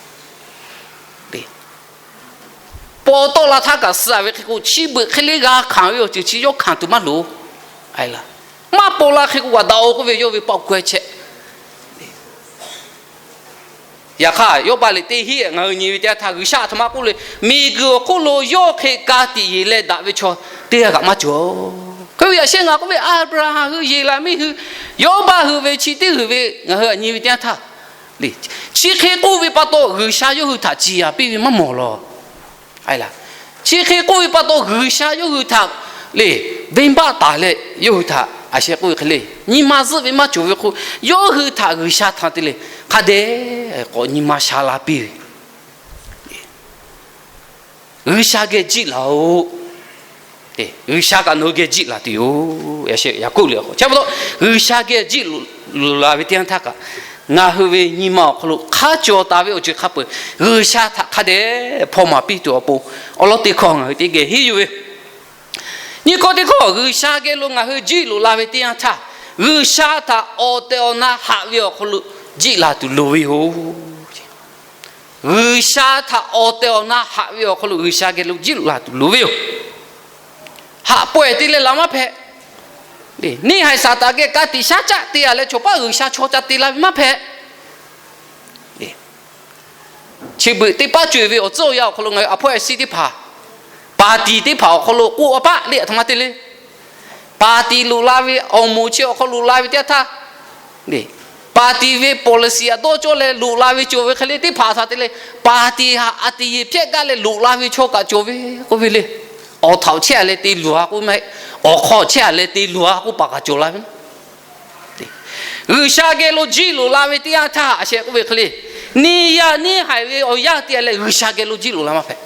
Paw tawˆ la htaˇ kaꞈ suh a ve hk'e k'o chi beuꞈ hk'e le g'a hkanˍ ve awˬ ceuˬ chi yawˇ hkanˍ tuˬ maˇ loˍ. Maˇ paw la hk'e k'o kaꞈ daꞈ-oˬ k'oˆ ve yawˇ ve paoˆ kawehˇ chehˇ. Yaꞈ hk'aˇ Yoˇbaˆ liꞈ teˇ hiˉ ngaˬ hui nyi ve teˇ yanˇ htaˇ G'uiˬsha aˬ htoꞈ ma k'oˆ le, miˬguiˬ awˬ hk'oˆ lo yawˇ hk'e ka tiꞈ yeˬ leh daꞈ ve chaw teˇ g'aˇ kaꞈ maˇ cawˬ. Yaꞈ sheh ngaˬ k'oˆ ve, Aˍbraˍhanˍ hui, Yeˍraˍmiˆ hui, Yawˇbaˆ hui ve chi teˇ g'uiˬ ve ngaˬ hui aꞈ nyi ve teˇ yanˇ htaˇ le, chi hk'e k'oˆ ve pa taw G'uiˬsha yawˇ hui htaꞈ ciˍ yanˍ piˇ ve maˇ mawˬ lawˬ. Chi hk'e k'oˆ ve pa taw G'uiˬsha yawˇ hui htaꞈ le, venˇbaˆ taˍ leh yawˇ hui htaꞈ a sheh k'oˆ ve hk'e le, nyi ma zuhˆ ve maˇ cawˬ ve k'o, yawˇ hui htaꞈ G'uiˬsha htaꞈ te leh hk'a dehꞈ k'awꞈ nyi ma sha la piˇ ve G'uiˬsha geh jiˆ laˬ-oꞈ. G'uiˬsha kaꞈ nawˬ hui geh jiˆ laˬ tuˬ yoˬ. Yaꞈ sheh Yaˍkoˆ le, chi pa taw G'uiˬsha geh jiˆ loꞈ la ve teˇ yanˇ htaˇ kaꞈ, ngaˬ hui ve nyi ma awˬ hk'aw lo hk'a cawˬ taˍ ve awˬ ceuˬ hk'a peuˬ G'uiˬsha htaꞈ hk'a dehꞈ hpaw maˍ piˇ tuˬ awˬ pon, awˬ lawn teˇ hkawˇ ngaˬ hui teˇ geh henˇ yuˬ ve. Nyi hkawˇ teˇ hkawˇ, G'uiˬsha geh lo ngaˬ hui jiˆ loꞈ la ve teˇ yanˇ htaˇ, G'uiˬsha htaꞈ awˬ tehˬ awˬ na haꞈ ve awˬ hk'aw lo jiˆ la tuˬ loˍ ve yoˬ. G'uiˬsha htaꞈ awˬ tehˬ awˬ na haꞈ ve awˬ hk'aw lo G'uiˬsha geh lo jiˆ loꞈ la tuˬ loˍ ve yoˬ. Haꞈ pawehˇ te leh laˬ maˇ hpehꞈ. Neˇ haiˬ Saˍtanˍ geh ka tiꞈ shaˉ caˆ te-a leh, chaw paˉ G'uiˬsha chaw ca te la ve maˇ hpehꞈ. Chi beuꞈ teˇ paˉ co-e ve awˬ tcuhˉ awˬ yanˇ awˬ hk'aw lo ngaˬ hui a hpawˇ a shiˉ teˇ hpaˍ, paˍ tiˍ teˇ hpaˍ awˬ hk'aw lo k'oˆ a paˆ le, aˬ htoꞈ ma te le. Paˍ tiˍ loꞈ la ve awˬ moˍ chi awˬ hk'aw loꞈ la ve teˇ yanˇ htaˇ, paˍ tiˍ ve policy aꞈ dawˇ cawˇ leh loꞈ la ve cawˬ ve hk'e le, teˇ hpaˍ htaꞈ te leh paˍ tiˍ htaꞈ a tiꞈ yeˬ hpehˇ gaˇ leh loꞈ la ve chaw kaꞈ cawˬ ve k'oˆ ve le. Awˬ htaꞈ awˬ chehˇ-a leh te luˬ-a k'oˆ maˇ heˆ. Awˬ hk'aw chehˇ-a leh te luˬ-a k'oˆ paˍ kaꞈ cawˬ la ve G'uiˬsha geh lo jiˆ loꞈ la ve teˇ yanˇ htaˇ a sheh k'oˆ ve hk'e le, neˇ yaˇ neˇ haiˬ ve awˬ yanˇ te-a leh G'uiˬsha geh lo jiˆ loꞈ la maˇ hpehꞈ.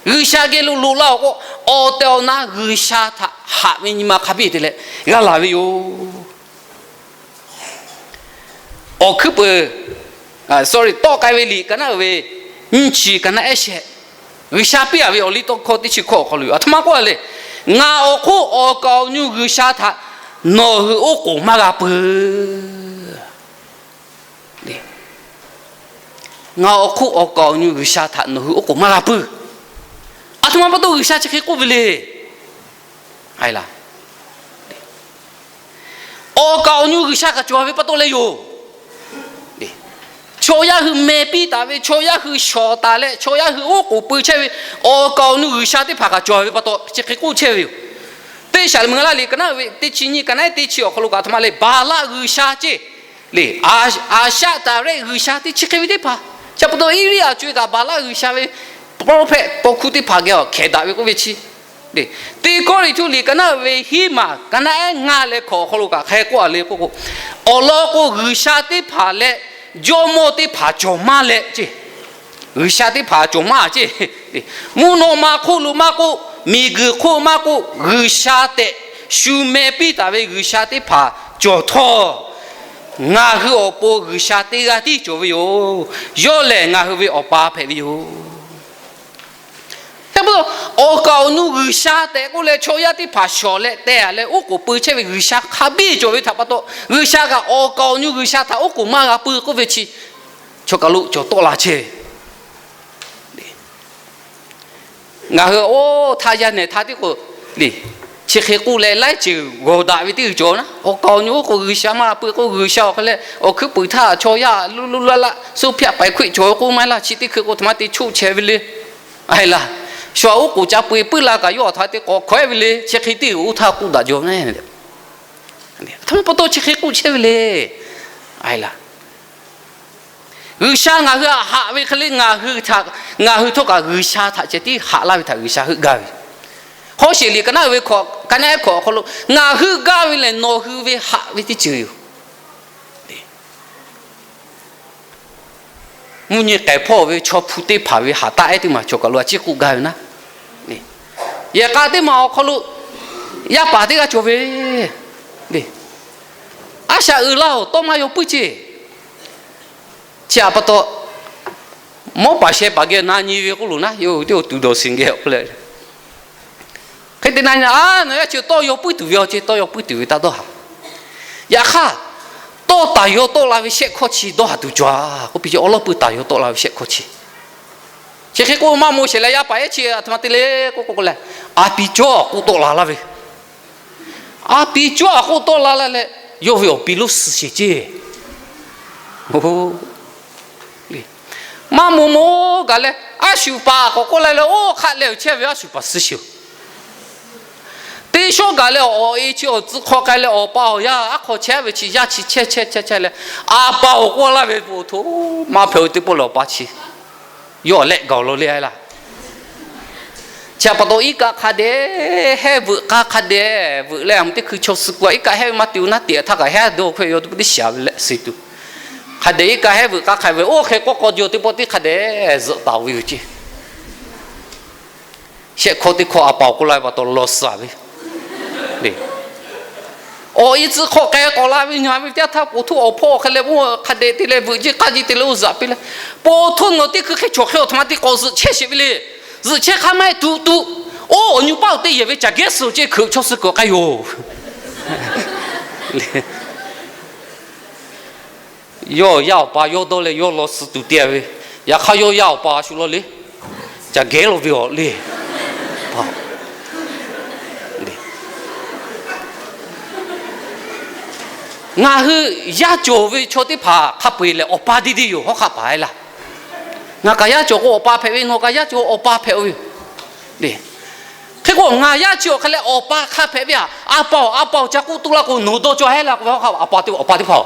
G'uiˬsha geh lo loꞈ la-oˬ k'o, awˬ tehˬ awˬ na G'uiˬsha htaꞈ haꞈ ve nyi ma hk'a biˇ te leh g'a laˬ ve yoˬ. Awˬ hkuiˉ peuˬ, sorry, Tawˆ k'ai ve liꞈ ka naˉ uiˍ ve nyiˇ chi ka naˉ ehˉ shehˆ, G'uiˬsha piˇ-a ve awˬ liˇ tawˇ hkawˇ teˇ chi hkawˇ awˬ hk'aw lo aˬ htoꞈ ma k'oˆ-a le, Ngaˬ awˬ hk'oˆ awˬ kaˍ awˬ nyu G'uiˬsha htaꞈ nawˬ hui oˉ k'oˍ maˇ g'a peuˬ. Ngaˬ awˬ hk'oˆ awˬ kaˍ awˬ nyu G'uiˬsha htaꞈ nawˬ hui oˉ k'oˍ maˇ g'a peuˬ. Aˬ htoꞈ ma pa taw G'uiˬsha chi hk'e k'oˆ ve le. Awˬ kaˍ awˬ nyu G'uiˬsha kaꞈ cawˬ ve pa taw leh yoˬ. Chaw yaˇ hui meh piˇ taˍ ve, chaw yaˇ hui shawˍ taˍ leh chaw yaˇ hui oˉ k'oˍ pui chehˇ ve awˬ kaˍ awˬ nyu G'uiˬsha teˇ hpaˍ kaꞈ cawˬ ve pa taw chi hk'e k'oˆ chehˇ ve yoˬ. Teˇ shaˍ le meuˇ g'a laˇ liꞈ ka naˉ ve teˇ chi nyiˇ ka naˉ ehˉ teˇ chi awˬ hk'aw lo kaꞈ aˬ htoꞈ ma le, Baˍlaˆ g'uiˬsha ceˇ le, Aˍshaˆtaˍrehˆ g'uiˬsha teˇ chi hk'e ve teˇ hpaˍ. Chi pa taw Eˇliˇyaꞈ co-e kaꞈ Baˍlaˆ g'uiˬsha ve prophet paw hkuˇ teˇ hpaˍ geh awˬ hkehꞈ daꞈ ve k'oˆ ve chi Teˇ Kawˇrenˍhtuˆ liꞈ ka naˉ ve hiˉ maˬ ka naˉ ehˉ ngaˇ leh hkawꞈ awˬ hk'aw lo kaꞈ hk'e k'oˆ-a le k'oˆ k'o, awˬ lawn k'o G'uiˬsha teˇ hpaˍ leh jawˇmawˇ teˇ hpaˍ cawˬ maˇ leh ceˇ, G'uiˬsha teˇ hpaˍ cawˬ maˇ ceˇ, mvuhˇ naw ma hk'oˆ lo maˇ k'oˆ, miˬguiˬ hk'oˆ maˇ k'oˆ, G'uiˬsha tehꞈ shu meh piˇ taˍ ve G'uiˬsha teˇ hpaˍ cawˬ htawˇ, ngaˬ hui awˬ pon G'uiˬsha teˇ g'aˇ tiˉ cawˬ ve yoˬ. Yawˇ lehˬ ngaˬ hui ve Awˬ pa hpehꞈ ve yoˬ. Awˬ kaˍ awˬ nu G'uiˬsha tehꞈ k'oˆ leh chaw yaˇ teˇ hpaˍ shawˍ leh teh-a leh oˉ k'oˍ pui chehˇ ve G'uiˬsha hk'a biˇ cawˬ ve htaꞈ pa taw, G'uiˬsha kaꞈ awˬ kaˍ awˬ nu G'uiˬsha htaꞈ oˉ k'oˍ maˇ g'a pui k'oˆ ve chi, chaw kaˬ lo cawˬ tawˆ la chehˇ ve. Ngaˬ hui oˇ htaˇ yaˇ nehˬ htaˇ tiˉ k'o, chi hk'e k'oˆ leh laiˉ ceuˬ g'awˬ daꞈ ve teˇ g'uiˬ cawˬ naˉ, awˬ kaˍ awˬ nu oˉ k'oˍ G'uiˬsha maˇ pui k'o, G'uiˬsha awˬ hk'e leh awˬ hkuiˉ puiˍ htaˇ chaw yaˇ luˇ luˇ laˇ laˇ suhˉ hpiˆ paiˍ hkuiˆ cawˬ ve k'oˆ maˇ heˆ laˇ. Chi teˇ hkui k'o htoꞈ ma te choˆ chehˇ ve le. Aˬ laˬ, shu oˉ k'oˍ ca pui puiˉ la kaꞈ yawˇ awˬ htaˇ te k'awꞈ hkawehˉ ve le. Chi hk'e teˇ g'uiˬ oˇ htaˇ k'oˆ daꞈ jaw ve, aˬ htoꞈ ma pa taw chi hk'e k'oˆ chehˇ ve le. Aˬ laˬ, G'uiˬsha ngaˬ hui htaꞈ haꞈ ve hk'e le, ngaˬ hui htaꞈ, ngaˬ hui htawˇ kaꞈ G'uiˬsha htaꞈ ceh tiˉ haꞈ laˇ ve htaꞈ G'uiˬsha heuˆ gaˇ ve. Hawˉsheˍ liꞈ ka naˉ ve hkawꞈ, ka naˉ ehˉ hkawꞈ awˬ hk'aw lo ngaˬ heuˆ gaˇ ve lehˬ nawˬ hui ve haꞈ ve teˇ ceuˬ yoˬ. Mvuhˇ nyi k'ehˬ hpawˇ ve chaw hpu teˇ hpaˍ ve haˍ taˆ ehˉ teˇ maˬ chaw kaˬ lo a ciˉ k'oˆ gaˇ ve naˉ, yehˬ k'a teˇ maˬ awˬ hk'aw lo yaˇ paˍ teˇ g'aˇ cawˬ ve, a shaꞈ uiˍ laˇ-oˬ, tawˇ maˇ yaw puiˉ ceˇ. Chi htaꞈ pa taw, mawˉ paˍ sheh paˍ geh na nyi ve k'oˆ loˬ naˉ, yawˇ hui teˇ awˬ tuˬ dawˬ shiˍ geh k'oˆ leh, hk'e te na nyi, a, nawˬ yaˇ chi tawˇ yaw puiˉ tuˬ ve awˬ ceh, tawˇ yaw puiˉ tuˬ ve taˇ dawˇ haˍ. Yaꞈ hk'aˇ, tawˇ taˍ yaw tawˆ la ve shehˆ hkawˇ chi dawˇ haˍ tuˬ cawˬ-a k'oˆ piˇ, awˉ lawˉ pui taˍ yaw tawˆ la ve shehˆ hkawˇ chi. Chi hk'e k'o, maˇ moˍ sheˍ leh yaˇ paˍ ehˉ chi aˬ htoꞈ ma te le k'oˆ k'o k'o leh, a pi cawˇ k'oˆ tawˆ la laˇ ve, a pi cawˇ k'oˆ tawˆ la laˇ leh, yawˇ ve awˬ pi lonˉ suh sheˍ ceˇ. Maˇ moˍ moˍ kaꞈ leh, a shu paˍ k'awꞈ k'oˆ la leh, oˇ hk'aˆ leh awˬ chehˇ ve a shu paˍ suh sheˍ-oˬ. Teˇ shawˉ gaˬ leh awˬ e chi awˬ tcuh hk'aw k'ai leh awˬ pa awˬ yaˇ aˉ hk'aw chehˇ ve chi yaˇ chi chehˇ chehˇ chehˇ chehˇ leh, a pa awˬ k'oˆ laˇ ve, po htoˇ maˇ hpehꞈ-o teˇ pawˆ leh awˬ pa chi yawˇ lehˆ gaˬ-oˬ lo le a laˇ. Chi pa taw iˉ kaˆ hk'a dehꞈ hehˉ veuꞈ k'aˇ hk'a dehꞈ veuꞈ leh, a mvuhˇ teˇ hkui chaw suh k'o iˉ kaˆ hehˉ ve maˇ te-o naˉ te htaˇ kaꞈ hehˉ dawˇ hk'e yaw teˇ pawˆ teˇ shiˍ ve leh suh tuˬ, hk'a dehꞈ iˉ kaˆ hehˉ veuꞈ k'aˇ hk'a ve oˇ hk'e k'awꞈ k'awꞈ jaw teˇ pawˆ teˇ hk'a dehꞈ zuhꞈ taˍ ve yoˬ ceˇ. Shehˆ hkawˇ teˇ hkawˇ a pa awˬ k'oˆ laˇ ve pa taw law suh-a ve. Awˬ e tcuh hk'aw k'ai k'awꞈ la ve nyi ve teˇ yanˇ htaˇ, po htoˇ awˬ hpawˇ hk'e leh oˇ hk'a dehꞈ te leh veuꞈ jiˇ k'aˇ jiˇ te leh oˇ zuhꞈ piˇ leh, po htoˇ nawˬ teˇ hkui hk'e chaw hk'e awˬ htoꞈ ma te k'awꞈ zuhꞈ chehˇ sheˍ ve le. Zuhꞈ chehˇ hk'aˇ maˇ heˆ tuˬ tuˬ, oˇ awˬ nyi paˆ-oˬ teˇ yehˬ ve caˬ gehˉ suh ceˇ hkui chaw suh kuiˬ k'ai yoˬ. Yawˇ yaˇ awˬ pa yawˇ dawˇ leh yawˇ law suh tuˬ te-a ve. Yaꞈ hk'aˇ yawˇ yaˇ awˬ pa a shu law le, caˬ gehˉ law ve awˬ le. Ngaˬ hui yaˇ cawˬ ve chaw teˇ hpaˍ hk'a peu-eˬ lehˬ awˬ pa deˇ deˇ yoˬ hawˉ hk'aˆ paˍ e laˇ. Ngaˬ kaꞈ yaˇ cawˬ k'o awˬ pa hpehꞈ ve, nawˬ kaꞈ yaˇ cawˬ awˬ pa hpehꞈ-o ve yoˬ. Hk'e k'o ngaˬ yaˇ chi awˬ hk'e leh awˬ pa hk'a hpehꞈ ve a, a pa-oˬ, a pa-oˬ, ca k'oˆ tuˬ laˇ k'o nawˬ dawˇ cawˬ heˆ laˇ k'oˆ ve hawˉ hk'aˆ paˍ teˇ hpaˍ-oˬ.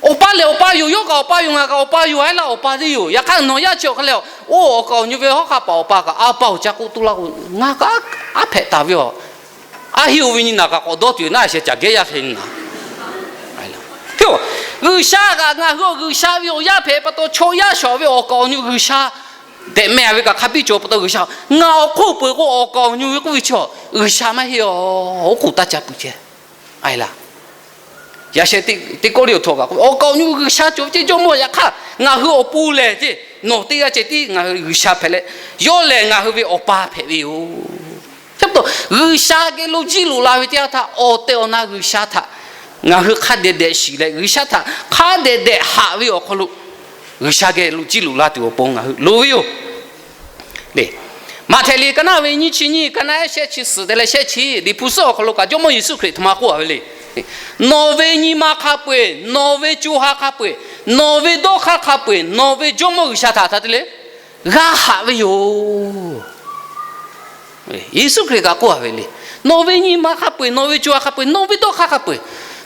Awˬ pa lehˬ awˬ pa yoˬ, yawˇ kaꞈ awˬ pa yoˬ, ngaˬ kaꞈ awˬ pa yoˬ heˆ laˇ, awˬ pa deˇ yoˬ. Yaꞈ hk'aˇ nawˬ yaˇ chi awˬ hk'e leh, oˇ awˬ kaꞈ awˬ nyi ve hawˉ hk'aˆ paˍ awˬ pa kaꞈ a pa-oˬ, ca k'oˆ tuˬ laˇ k'o ngaˬ kaꞈ aˉ hpehꞈ taˍ ve yoˬ. A heˆ-oˬ ve nyi naˬ kaꞈ k'awꞈ dawˇ tuˬ yoˬ naˉ, a sheh caˬ gehˉ yaˇ hk'e nyi naˬ. Hk'e-oˬ, G'uiˬsha kaꞈ ngaˬ hui awˬ G'uiˬsha ve awˬ yaˇ hpehꞈ pa taw chaw yaˇ shawˍ ve awˬ kaˍ awˬ nyi G'uiˬsha tehꞈ meh-a ve kaꞈ hk'a biˇ cawˬ pa taw G'uiˬsha ngaˬ awˬ hk'oˆ peuˬ k'o awˬ kaˍ awˬ nyi ve k'oˆ ve chi G'uiˬsha maˇ heˆ-oˬ. Oˉ k'oˍ taˇ ca puiˬ ceh. A e laˇ. Yaꞈ sheh teˇ kawˆ le awˬ htaw kaꞈ k'oˆ ve, awˬ kaˍ awˬ nyi G'uiˬsha cawˬ ve ceˇ, Jawˇmawˇ. Yaꞈ hk'aˇ ngaˬ hui awˬ pon lehˬ ceˇ, nawˬ teˇ g'aˇ ceh tiˉ ngaˬ hui G'uiˬsha hpehꞈ leh, yawˇ lehˬ ngaˬ hui ve awˬ pa hpehꞈ ve yoˬ. Chi pa taw G'uiˬsha geh lo jiˇ loꞈ la ve teˇ yanˇ htaˇ awˬ tehˬ awˬ na G'uiˬsha htaꞈ ngaˬ hui hk'a dehꞈ dehꞈ shiˍ leh G'uiˬsha htaꞈ hk'a dehꞈ dehꞈ haꞈ ve awˬ hk'aw lo G'uiˬsha geh lo jiˇ loꞈ la tuˬ awˬ pon ngaˬ hui loˍ ve yoˬ. Maꞈhtehˍ liꞈ ka naˆ ve nyiˇ chi nyiˇ, ka naˆ ehˉ shehˆ chi suhˍ te leh shehˆ chi, Liꞈ hpu suhˉ awˬ hk'aw lo kaꞈ Jawˇmawˇ Yeˍsuˆ Hkriꞈ htoꞈ ma k'oˆ-a ve le. Nawˬ ve nyi ma hk'a peu-eˬ, nawˬ ve co ha hk'a peu-eˬ, nawˬ ve dawˇ hk'aˇ hk'a peu-eˬ, nawˬ ve Jawˇmawˇ G'uiˬsha htaꞈ htaꞈ te leh g'a haꞈ ve yoˬ. Yeˍsuˆ Hkriꞈ kaꞈ k'oˆ-a ve le. Nawˬ ve nyi ma hk'a peu-eˬ, nawˬ ve co ha hk'a peu-eˬ, nawˬ ve dawˇ hk'aˇ hk'a peu-eˬ,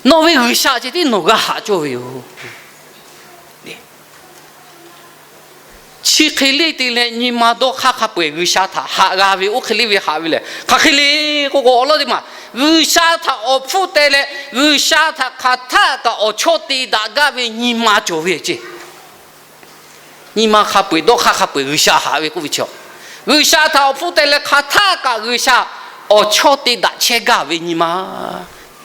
nawˬ ve G'uiˬsha ceh tiˉ nawˬ g'a haꞈ cawˇ ve yoˬ. Chi hk'e le te leh nyi ma dawˇ hk'aˇ hk'a peu-eˬ G'uiˬsha htaꞈ haꞈ g'a ve, oˇ hk'e le ve haꞈ ve lehˬ hk'aˬ hk'e le k'oˆ k'o, awˬ lawn teˇ maˬ G'uiˬsha htaꞈ awˬ hpfuhˇ teh leh G'uiˬsha htaꞈ hk'aˬ htaˆ kaꞈ awˬ chawˇ te daꞈ gaˇ ve nyi ma cawˬ ve ceˇ. Nyi ma hk'a peu-eˬ dawˇ hk'aˇ hk'a peu-eˬ G'uiˬsha haꞈ ve k'oˆ ve chi, G'uiˬsha htaꞈ awˬ hpfuhˇ teh leh hk'aˬ htaˆ kaꞈ G'uiˬsha awˬ chawˇ te daꞈ chehˇ gaˇ ve nyi ma.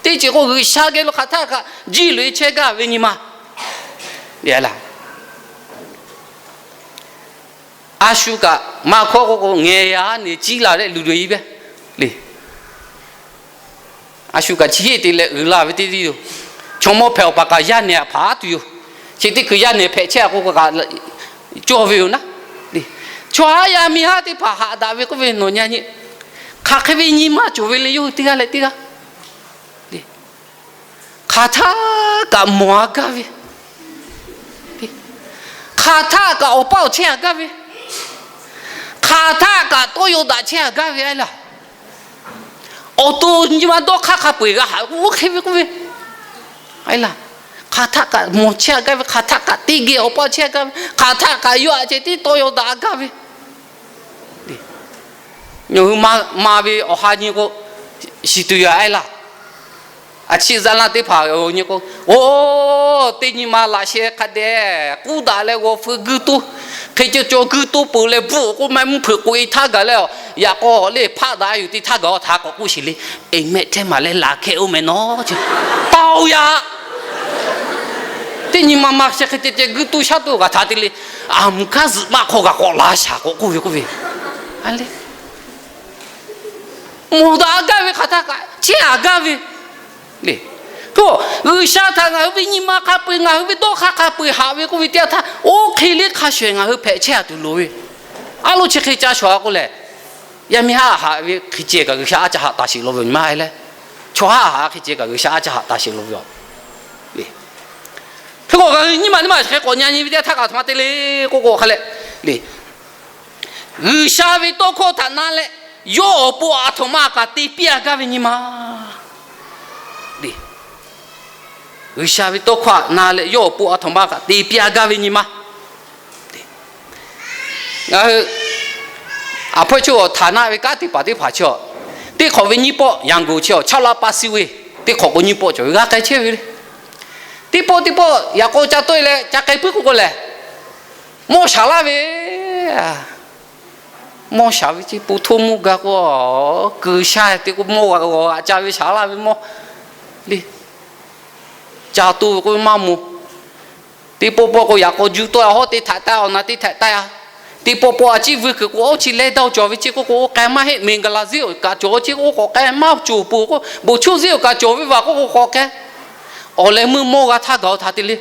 Teˇ ceuˬ k'o G'uiˬsha geh lo hk'aˬ htaˆ kaꞈ jiˇ loꞈ-e chehˇ gaˇ ve nyi ma. A shu kaꞈ maˇ hkawˇ k'oˆ k'o ngeh yaˇ neˬ ciˉ la leh luˬ loꞈ-e ve le. A shu kaꞈ chi heˆ te leh uiˍ la ve teˇ tiˉ yoˬ. Chaw mawˇ hpehꞈ awˬ paˍ kaꞈ yaˇ nehˬ htaꞈ hpaˍ tuˬ yoˬ. Chi teˇ hkui yaˇ nehˬ hpehꞈ chehˇ a k'o kaꞈ cawˇ ve yoˬ naˉ. Chaw haˉ yaˇ miˇ haˉ teˇ hpaˍ haꞈ daꞈ ve k'oˆ ve nawˬ nyi nyi, hk'aˬ hk'e ve nyi ma cawˬ ve le yawˇ hui teˇ g'aˇ leh teˇ g'aˇ. Hk'aˬ htaˆ kaꞈ mawˬ-a gaˇ ve, hk'aˬ htaˆ kaꞈ awˬ paˇ awˬ chehˇ-a gaˇ ve, hk'aˬ htaˆ kaꞈ tawˇ yaw daꞈ chehˇ-a gaˇ ve a laˇ. Awˬ to nyi ma dawˇ hk'aˇ hk'a peu-eˬ g'a haꞈ k'oˆ hk'e ve k'oˆ ve a laˇ. Hk'aˬ htaˆ kaꞈ mawˬ chehˇ-a gaˇ ve, hk'aˬ htaˆ kaꞈ teˇ geh awˬ paˇ chehˇ-a gaˇ ve, hk'aˬ htaˆ kaꞈ yaw-a ceh tiˉ tawˇ yaw daꞈ-a gaˇ ve. Nawˬ hui ma ve awˬ ha nyi k'o, shiˍ tuˬ yoˬ a laˇ. A chi zaˇ laˇ teˇ hpaˍ nyi k'o, oˇ, teˇ nyi ma laꞈ sheh hk'a dehꞈ k'uˉ daꞈ leh g'aw feu guiˇ toˇ, hk'e cawˬ cawˬ guiˇ toˇ peuˬ leh bvuhˆ k'oˆ maˇ mvuhˇ hpeuꞈ k'oꞈ-e htaˇ gaˬ leh, yaꞈ k'aw le hpaˆ daꞈ-a yoˬ teˇ htaˇ gaˬ-a htaꞈ k'awꞈ k'oˆ sheˍ le. Eˍ mehˆ htehˇ maˬ leh laˬ hkehˇ oˇ meh nawˉ ce, taoˍ yaꞈ. Teˇ nyi ma ma sheh hk'e ceh ceh guiˇ toˇ shaˉ toˇ g'a htaꞈ te le. Aˬ mvuhˬ hkanˉ zuhꞈ maˆ hk'aw g'a k'awꞈ la shaˍ k'awꞈ k'oˆ ve k'oˆ ve, a le, mawˬ daꞈ-a gaˇ ve hk'aˬ htaˆ kaꞈ chehˇ-a gaˇ ve le. G'uiˬsha htaꞈ ngaˬ hui ve nyi ma hk'a peu-eˬ ngaˬ hui ve dawˇ hk'aˇ hk'a peu-eˬ haꞈ ve k'oˆ ve teˇ yanˇ htaˇ oˇ hk'e le hk'a shuˍ ngaˬ hui hpehꞈ chehˇ-a tuˬ loˍ ve. A loˇ chi hk'e ca shawˍ-a k'o lehˬ, yaˇ miˇ haˉ haꞈ ve hk'e ceh kaꞈ G'uiˬsha a ca haꞈ taˍ sheˍ law ve nyi ma e leh, chaw haˉ haꞈ hk'e ceh kaꞈ G'uiˬsha a ca haꞈ taˍ sheˍ law ve yoˬ. Hk'e k'o ngaˬ hui nyi ma nyi ma hk'e k'awꞈ nyi nyi ve teˇ yanˇ htaˇ kaꞈ htoꞈ ma te le k'oˆ k'o hk'a leh le, G'uiˬsha ve tawˇ hkawˇ htaꞈ na leh Yawˇ awˬ pon aˬ htoꞈ ma kaꞈ te piˇ a gaˇ ve nyi ma. G'uiˬsha ve tawˇ hkawˇ htaꞈ na leh yawˇ awˬ pon aˬ htoꞈ ma kaꞈ te piˇ a gaˇ ve nyi ma. Ngaˬ hui aˬ hpawˇ chi awˬ htaˍ naˆ ve kanˉ teˇ hpaˍ teˇ hpaˍ chi a, teˇ hk'awꞈ ve nyiˇ pawˆ Yangon chi a, ชาวลาว pa si ve, teˇ hk'awꞈ k'o nyiˇ pawˆ cawˬ ve g'a k'ai chehˇ ve le. Teˇ pawˆ teˇ pawˆ yaꞈ k'aw ca tawˆ e leh ca k'ai puiˉ k'o k'o lehˬ, mawˇ shaˍ laˇ ve, mawˇ shaˍ ve ceˇ, po htoˇ mawˇ ga k'o, kuiˬ sha te k'o mawˇ g'aꞈ g'awˬ g'aꞈ ca ve shaˍ laˇ ve mawˇ le. Ca to ve k'oˆ ve maˇ mawˬ. Teˇ pawˆ pawˆ k'o yaꞈ k'aw juˇ tawˆ a, hawˉ te htaꞈ taˇ awˬ na te htaꞈ taˇ a. Teˇ pawˆ pawˆ a ciˉ vuiˇ kuiˬ k'o, oˇ chi leh daˇ cawˬ ve ceˇ k'oˆ k'o, k'ai maˇ heˆ, မင်္ဂလာဈေး kaꞈ cawˬ ceˇ k'oˆ k'awꞈ k'ai, maˇ cawˬ peuˬ k'o, ဗိုလ်ချုပ်ဈေး kaꞈ cawˬ ve vaˬ k'oˆ k'o k'awꞈ k'ai. Awˬ leh meuˇ mawˇ g'a htaˇ gaˬ-o htaꞈ te le.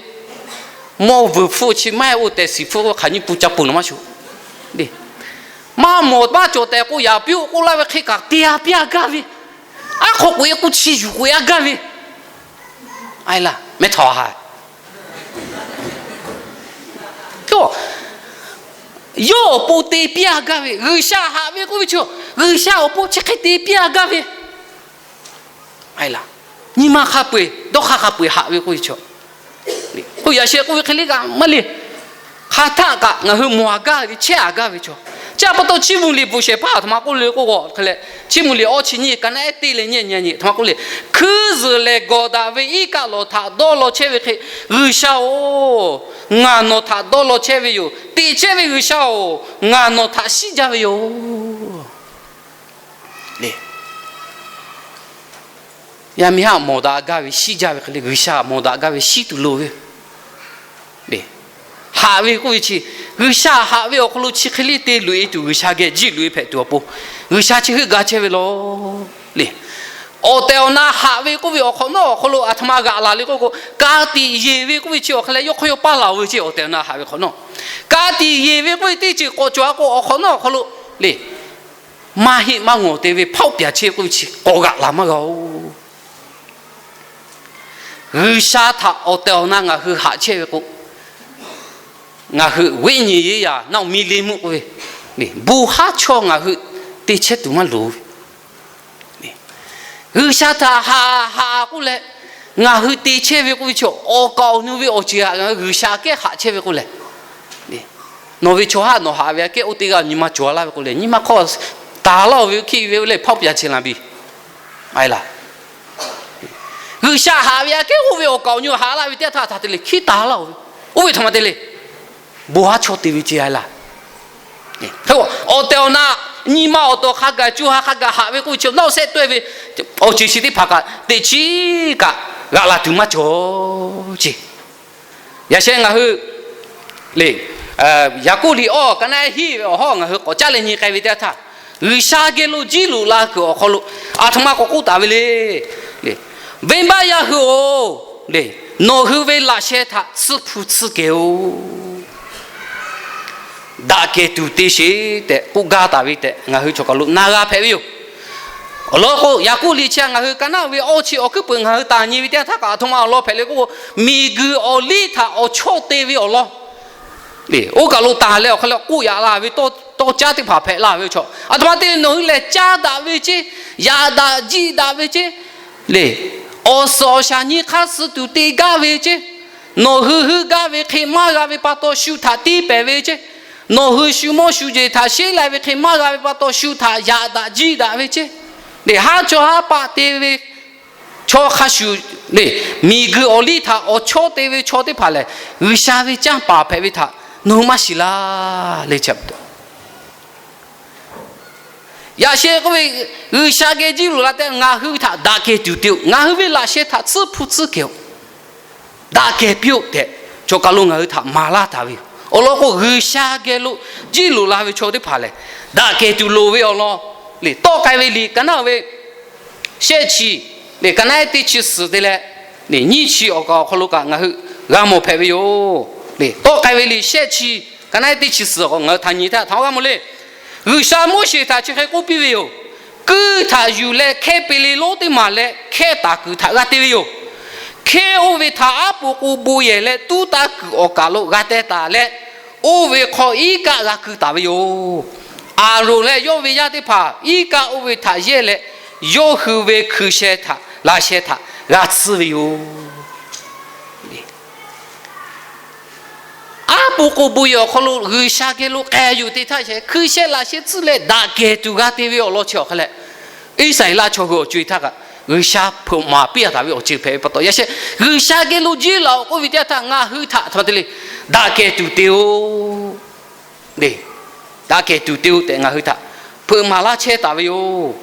Mawˇ vuiˬ hpfuhˇ chi maˇ heˆ, oˇ tehˬ shiˍ hpfuhˇ k'oˆ hk'aˬ nyiˇ pun ca peuˬ naˬ maˇ shuˍ. Maˇ mawˬ maˇ cawˬ tehꞈ k'o, yaꞈ piˇ-oˆ k'oˆ laˇ ve hk'e kaꞈ te a piˇ a gaˇ ve, aˉ hk'aw k'oꞈ e k'oˆ chi yuˬ k'oꞈ e a gaˇ ve, a e laˬ mehˇ htaꞈ a ha. Yawˇ awˬ pon te piˇ a gaˇ ve, G'uiˬsha haꞈ ve k'oˆ ve chi, G'uiˬsha awˬ pon chi hk'e te piˇ a gaˇ ve, a e laˬ, nyi ma hk'a peu-eˬ, dawˇ hk'aˇ hk'a peu-eˬ haꞈ ve k'oˆ ve chi, k'oˆ yaꞈ sheh k'oˆ ve hk'e le kaꞈ maˇ le. Hk'aˬ htaˆ kaꞈ ngaˬ hui mawˬ a gaˇ ve chehˇ a gaˇ ve chaw, chi pa taw chiˇ mvuh liꞈ bvuhꞈ shehˍ hpaˇ aˬ htoꞈ ma k'oˆ le k'oˆ k'o hk'e leh, chiˇ mvuh liꞈ awˇ chi nyiˇ ka naˆ ehˉ teˇ leh nyiˇ nyi aˬ htoꞈ ma k'oˆ le. Hkuiˉ zuhˬ lehˬ gawˬ daꞈ ve iˉ kaˆ lawˬ htaꞈ dawˇ law chehˇ ve hk'e, G'uiˬsha-oˬ, ngaˬ nawˬ htaꞈ dawˇ law chehˇ ve yoˬ. Teꞈ chehˇ ve G'uiˬsha-oˬ, ngaˬ nawˬ htaꞈ shiˉ jaˇ ve yoˬ. Yaˇ miˇ haˉ mawˬ daꞈ gaˇ ve shiˉ jaˇ ve hk'e le, G'uiˬsha mawˬ daꞈ gaˇ ve shiˉ tuˬ loˍ ve. Haꞈ ve k'oˆ ve chi, G'uiˬsha haꞈ ve awˬ hk'aw lo chi hk'e le te loꞈ e tuˬ, G'uiˬsha geh jiˇ loꞈ e hpehꞈ tuˬ awˬ pon, G'uiˬsha chi heuˆ ga chehˇ ve law le. Awˬ tehˬ awˬ na haꞈ ve k'oˆ ve awˬ hk'awꞈ nawˉ awˬ hk'aw lo aˬ htoꞈ ma g'aꞈ laˬ le k'oˆ k'o, ka tiꞈ yeˬ ve k'oˆ ve chi awˬ hk'e leh yawˇ hk'aˇ yawˇ paˇ laˬ-oˬ ve ceˇ. Awˬ tehˬ awˬ na haꞈ ve hk'awꞈ nawˉ, ka tiꞈ yeˬ ve k'oˆ ve teˇ ceuˬ k'awꞈ cawˬ a k'o, awˬ hk'awꞈ nawˉ awˬ hk'aw lo le, maˇ heˆ maˇ ngawˬ te ve hpaoˆ pyaˍ chehˇ k'oˆ ve chi k'awꞈ g'aꞈ laˬ maˇ g'a-oˬ. G'uiˬsha htaꞈ awˬ tehˬ awˬ na ngaˬ hui haꞈ chehˇ ve k'o, ngaˬ hui วิญญาณရေးရာ naˆ mi le meuˆ k'oˆ ve, bon haˉ chawˇ ngaˬ hui te chehˇ tuˬ maˇ loˍ ve. G'uiˬsha htaꞈ haꞈ haꞈ k'oˆ leh, ngaˬ hui te chehˇ ve k'oˆ ve chi awˬ kaˍ awˬ nu ve awˬ ceuˬ htaꞈ ngaˬ hui G'uiˬsha kehˉ haꞈ chehˇ ve k'oˆ leh, nawˬ ve chaw haˉ nawˬ haꞈ ve aꞈ kehˉ oˇ teˇ g'aˇ nyi ma cawˬ laˇ ve k'oˆ leh, nyi ma hk'aw taˍ laˇ-oˬ ve hkiˆ ve le hpaoˆ pyaˍ chehˇ la piˇ. A e laˬ, G'uiˬsha haꞈ ve aꞈ kehˉ oˇ ve awˬ kaˍ awˬ nu haꞈ laˇ ve teˇ htaˇ htaꞈ te le hkiˉ taˍ laˇ-oˬ ve, oˇ ve htoꞈ ma te le, bon haˉ chawˇ te ve ce a e laˬ. Awˬ tehˬ awˬ na nyi ma awˬ tawˍ hk'a gaˬ co ha hk'a gaˬ haꞈ ve k'oˆ ve chi nawˇ sehˆ tawˆ e ve awˬ ceuˬ chi teˇ hpaˍ kaꞈ teꞈ chiˉ kaꞈ g'aꞈ laˬ tuˬ maˇ cawˬ ce. Yaꞈ sheh ngaˬ hui le, Yaˍkoˆ liꞈ awˇ ka naˆ ehˉ hiˆ ve awˬ hawˉ ngaˬ hui k'awꞈ caˉ leh nyi k'ai ve teˇ htaˇ, G'uiˬsha geh lo jiˇ loꞈ la kuiˬ awˬ hk'aw lo aˬ htoꞈ ma k'awꞈ k'oˆ taˍ ve le. Venˇbaˆ yaˇ hui-oˬ, nawˬ hui ve laꞈ sheh htaꞈ tsuhˇ hpu tsuhˇ kehˬ-oˬ. Daꞈ kehˬ tuˬ te sheˍ tehꞈ k'oˆ gaˇ taˍ ve tehꞈ ngaˬ hui chaw kaˬ lo na g'a hpehꞈ ve yoˬ. Awˬ lawn k'o, Yaˍkoˆ liꞈ chi ngaˬ hui ka naˆ ve awˇ chi awˬ hkuiˉ peuˬ ngaˬ hui taˍ nyi ve teˇ htaˇ kaꞈ aˬ htoꞈ ma awˬ lawn hpehꞈ le k'oˆ k'o, miˬguiˬ awˬ liˇ htaꞈ awˬ chawˇ te ve awˬ lawn, oˇ kaˬ lo taˍ leh awˬ hk'aw lo k'oˆ yaꞈ la ve tawˇ caˉ teˇ hpaˍ hpehꞈ la ve chaw, aˬ htoꞈ ma te le, nawˬ hui lehˬ caˇ daꞈ ve ceˇ, yaꞈ daꞈ jiˇ daꞈ ve ceˇ le, awˬ suhˍ awˬ shaˍ nyi hk'aˇ suh tuˬ te gaˇ ve ceˇ, nawˬ hui heuˆ gaˇ ve hk'e maˇ g'a ve pa taw shu htaꞈ tiˇ pehˍ ve ceˇ, nawˬ hui shu mawˇ shu jeˬ htaꞈ sheˉ lai ve hk'e maˇ g'a ve pa taw shu htaꞈ yaꞈ daꞈ jiˇ daꞈ ve ceˇ le, haˉ chaw haˉ paˆ te ve chaw hk'a shuˍ le, miˬguiˬ awˬ liˇ htaꞈ awˬ chawˇ te ve chaw teˇ hpaˍ lehˬ, G'uiˬsha ve canˇ paˍ hpehꞈ ve htaꞈ nawˬ hui maˇ shiˍ laˇ le. Yaꞈ sheh k'oˆ ve, G'uiˬsha geh jiˇ loꞈ la tehꞈ ngaˬ hui htaꞈ daꞈ kehˬ tuˬ te-oˬ, ngaˬ hui ve laꞈ sheh htaꞈ tsuhˇ hpu tsuhˇ kehˬ-oˬ, daꞈ kehˬ piˇ-oˆ tehꞈ, chaw kaˬ lo ngaˬ hui htaꞈ maˍ laˇ taˍ ve yoˬ. Awˬ lawn k'o, G'uiˬsha geh lo jiˇ loꞈ la ve chaw teˇ hpaˍ lehˬ, daꞈ kehˬ tuˬ loˍ ve awˬ lawn le, tawˆ k'ai ve liꞈ ka naˆ ve shehˆ chi le, ka naˆ ehˉ teˇ chi suhˍ te leh, nyiˇ chi awˬ kaˍ awˬ hk'aw lo kaꞈ ngaˬ hui g'a mawˬ hpehꞈ ve yoˬ. Tawˆ k'ai ve liꞈ shehˆ chi, ka naˆ ehˉ teˇ chi suhˍ k'o ngaˬ hui htaꞈ nyi htaˇ htaꞈ g'a mawˬ le. G'uiˬsha Moˉseˍ htaꞈ chi hk'e k'oˆ piˇ ve yoˬ. Kuiˇ htaꞈ yuˬ leh hkehˇ pe le lonˉ teˇ maˬ leh hkehˇ taˍ kuiˬ htaꞈ g'a te ve yoˬ. Hkehˇ oˇ ve htaꞈ aˉ po k'o bon yehˬ leh tuˉ taˇ kuiˬ awˬ kaˍ lo g'a teh taˍ leh, oˇ ve hk'aw iˉ kaˆ g'a keu taˍ ve yoˬ. Aˍronˍ leh yawˇ ve yaˇ teˇ hpaˍ iˉ kaˆ oˇ ve htaꞈ yehˇ leh, yawˇ hui ve hkui sheh htaꞈ, laꞈ sheh htaꞈ g'a tsuhˇ ve yoˬ. Aˉ pu k'o bon yehˬ awˬ hk'aw lo G'uiˬsha geh lo k'ai yuˬ te htaˇ sheh, hkui sheh laꞈ sheh tsuhˇ leh daꞈ kehˬ tuˬ g'a te ve awˬ lawn chi awˬ hk'a leh, Iˉsaˍreˍlaˆ chaw hui awˬ co-e htaˇ kaꞈ G'uiˬsha hpeuꞈ maˍ piˇ a taˍ ve awˬ ceuˬ hpehꞈ ve pa taw, yaꞈ sheh G'uiˬsha geh lo jiˇ laˬ-oˬ k'oˆ ve teˇ yanˇ htaˇ, ngaˬ hui htaꞈ hk'aˬ ma te le, daꞈ kehˬ tuˬ te-oˬ. Daꞈ kehˬ tuˬ te-oˬ tehꞈ ngaˬ hui htaꞈ hpeuꞈ maˍ laˇ chehˇ taˍ ve yoˬ.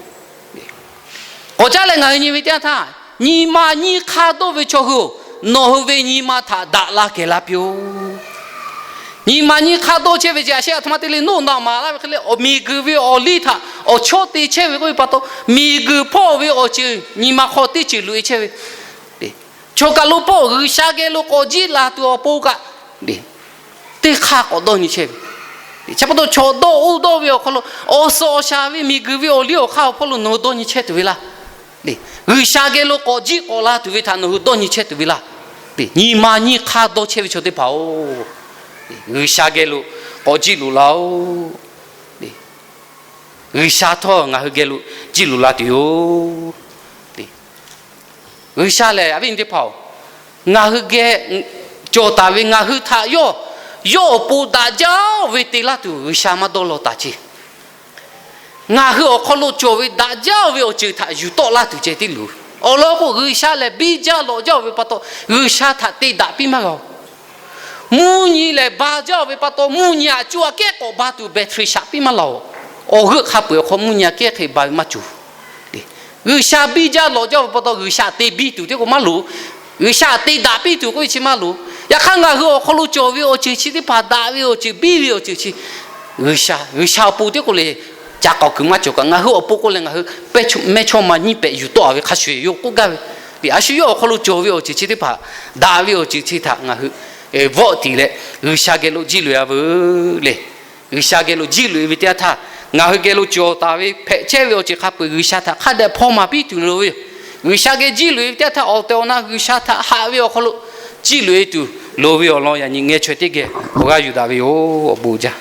K'awꞈ caˉ leh ngaˬ hui nyi ve teˇ yanˇ htaˇ, nyi ma nyiˇ hk'aˇ dawˇ ve chaw hui-oˬ, nawˬ hui ve nyi ma htaꞈ daꞈ la kehˬ la piˇ-oˆ. Nyi ma nyiˇ hk'aˇ dawˇ chehˇ ve ce, a sheh a htoꞈ ma te le, noˆ naꞈ maˍ laˇ ve hk'e leh, miˬguiˬ ve awˬ liˇ htaꞈ awˬ chawˇ te chehˇ ve k'oˆ ve pa taw, miˬguiˬ hpawˇ ve awˬ ceuˬ nyi ma hk'aw teˇ ceuˬ loꞈ-e chehˇ ve, chaw kaˬ lo hpawˇ G'uiˬsha geh lo k'awꞈ jiˇ laˬ tuˬ awˬ pon kaꞈ, teˇ hk'aˇ k'awꞈ dawˇ nyi chehˇ ve. Chi pa taw chaw dawˇ oˇ dawˇ ve awˬ hk'aw lo, awˬ suhˍ awˬ shaˍ ve miˬguiˬ ve awˬ liˇ awˬ hk'aˇ awˬ hpawˇ lo nawˬ hui dawˇ nyi chehˇ tuˬ ve laˇ. G'uiˬsha geh lo k'awꞈ jiˇ k'awꞈ la tuˬ ve htaꞈ nawˬ hui dawˇ nyi chehˇ tuˬ ve laˇ. Nyi ma nyiˇ hk'aˇ dawˇ chehˇ ve chaw teˇ hpaˍ-oˬ, G'uiˬsha geh lo k'awꞈ jiˇ loꞈ laˇ-oˆ. G'uiˬsha htawˇ ngaˬ hui geh lo jiˇ loꞈ la tuˬ yoˬ. G'uiˬsha lehˬ, a viˉ nyi teˇ hpaˍ-oˬ, ngaˬ hui geh cawˬ taˍ ve ngaˬ hui htaꞈ yawˇ, yawˇ awˬ pon daꞈ jaˇ-oˬ ve te laˇ tuˬ G'uiˬsha maˇ dawˇ law taˍ ce. Ngaˬ hui awˬ hk'aw lo cawˬ ve daꞈ jaˇ-oˬ ve awˬ ceuˬ htaꞈ yuˬ tawˆ laˇ tuˬ ceh tiˉ loˬ. Awˬ lawn k'o, G'uiˬsha lehˬ biˇ jaˇ lawꞈ jaˇ-oˬ ve pa taw, G'uiˬsha htaꞈ te daꞈ piˇ maˇ g'a-oˬ. Mvuhˇ nyi lehˬ ba jaˇ-oˬ ve pa taw, mvuhˇ nyi aꞈ cuˇ aꞈ kehˉ k'awꞈ ba tuˬ battery shaꞈ piˇ maˇ laˬ-oˬ. Awˬ g'euˆ hk'a peu-eˬ awˬ hk'aw mvuhˇ nyi aꞈ kehˉ hk'e ba ve maˇ cawˬ. G'uiˬsha biˇ jaˇ lawꞈ jaˇ-oˬ ve pa taw, G'uiˬsha te biˇ tuˬ teˇ k'o maˇ loˍ. G'uiˬsha te daꞈ piˇ tuˬ k'oˆ ve chi maˇ loˍ. Yaꞈ hk'aˇ, ngaˬ hui awˬ hk'aw lo cawˬ ve awˬ ceuˬ chi teˇ hpaˍ, daꞈ ve awˬ ceuˬ, biˇ ve awˬ ceuˬ chi, G'uiˬsha, G'uiˬsha awˬ pon teˇ k'o lehˬ, ca k'aoˍ kuiˬ maˇ cawˬ kaꞈ, ngaˬ hui awˬ pon k'o lehˬ, ngaˬ hui mehˇchawˇma nyiˇ pehꞈ yuˬ tawˆ-a ve hk'a shuˍ yoˬ k'oˆ gaˇ ve. A shu yawˇ awˬ hk'aw lo cawˬ ve awˬ ceuˬ chi teˇ hpaˍ, daꞈ ve awˬ ceuˬ chi htaꞈ ngaˬ hui vawˆ tiˍ leh G'uiˬsha geh lo jiˇ loꞈ-e-a veuˬ le. G'uiˬsha geh lo jiˇ loꞈ-e ve teˇ yanˇ htaˇ, ngaˬ hui geh lo cawˬ taˍ ve hpehꞈ chehˇ ve awˬ ceuˬ hk'a peu-eˬ G'uiˬsha htaꞈ hk'a dehꞈ hpaw maˍ piˇ tuˬ loˍ ve yoˬ. G'uiˬsha geh jiˇ loꞈ-e ve teˇ yanˇ htaˇ, awˬ tehˬ awˬ na G'uiˬsha htaꞈ haꞈ ve awˬ hk'aw lo jiˇ loꞈ-e tuˬ loˍ ve awˬ lawn yaꞈ nyi ngeh chaweh teˇ geh awˬ g'aˇ yuˬ daꞈ ve yoˬ. Awˬ bon jaˇ.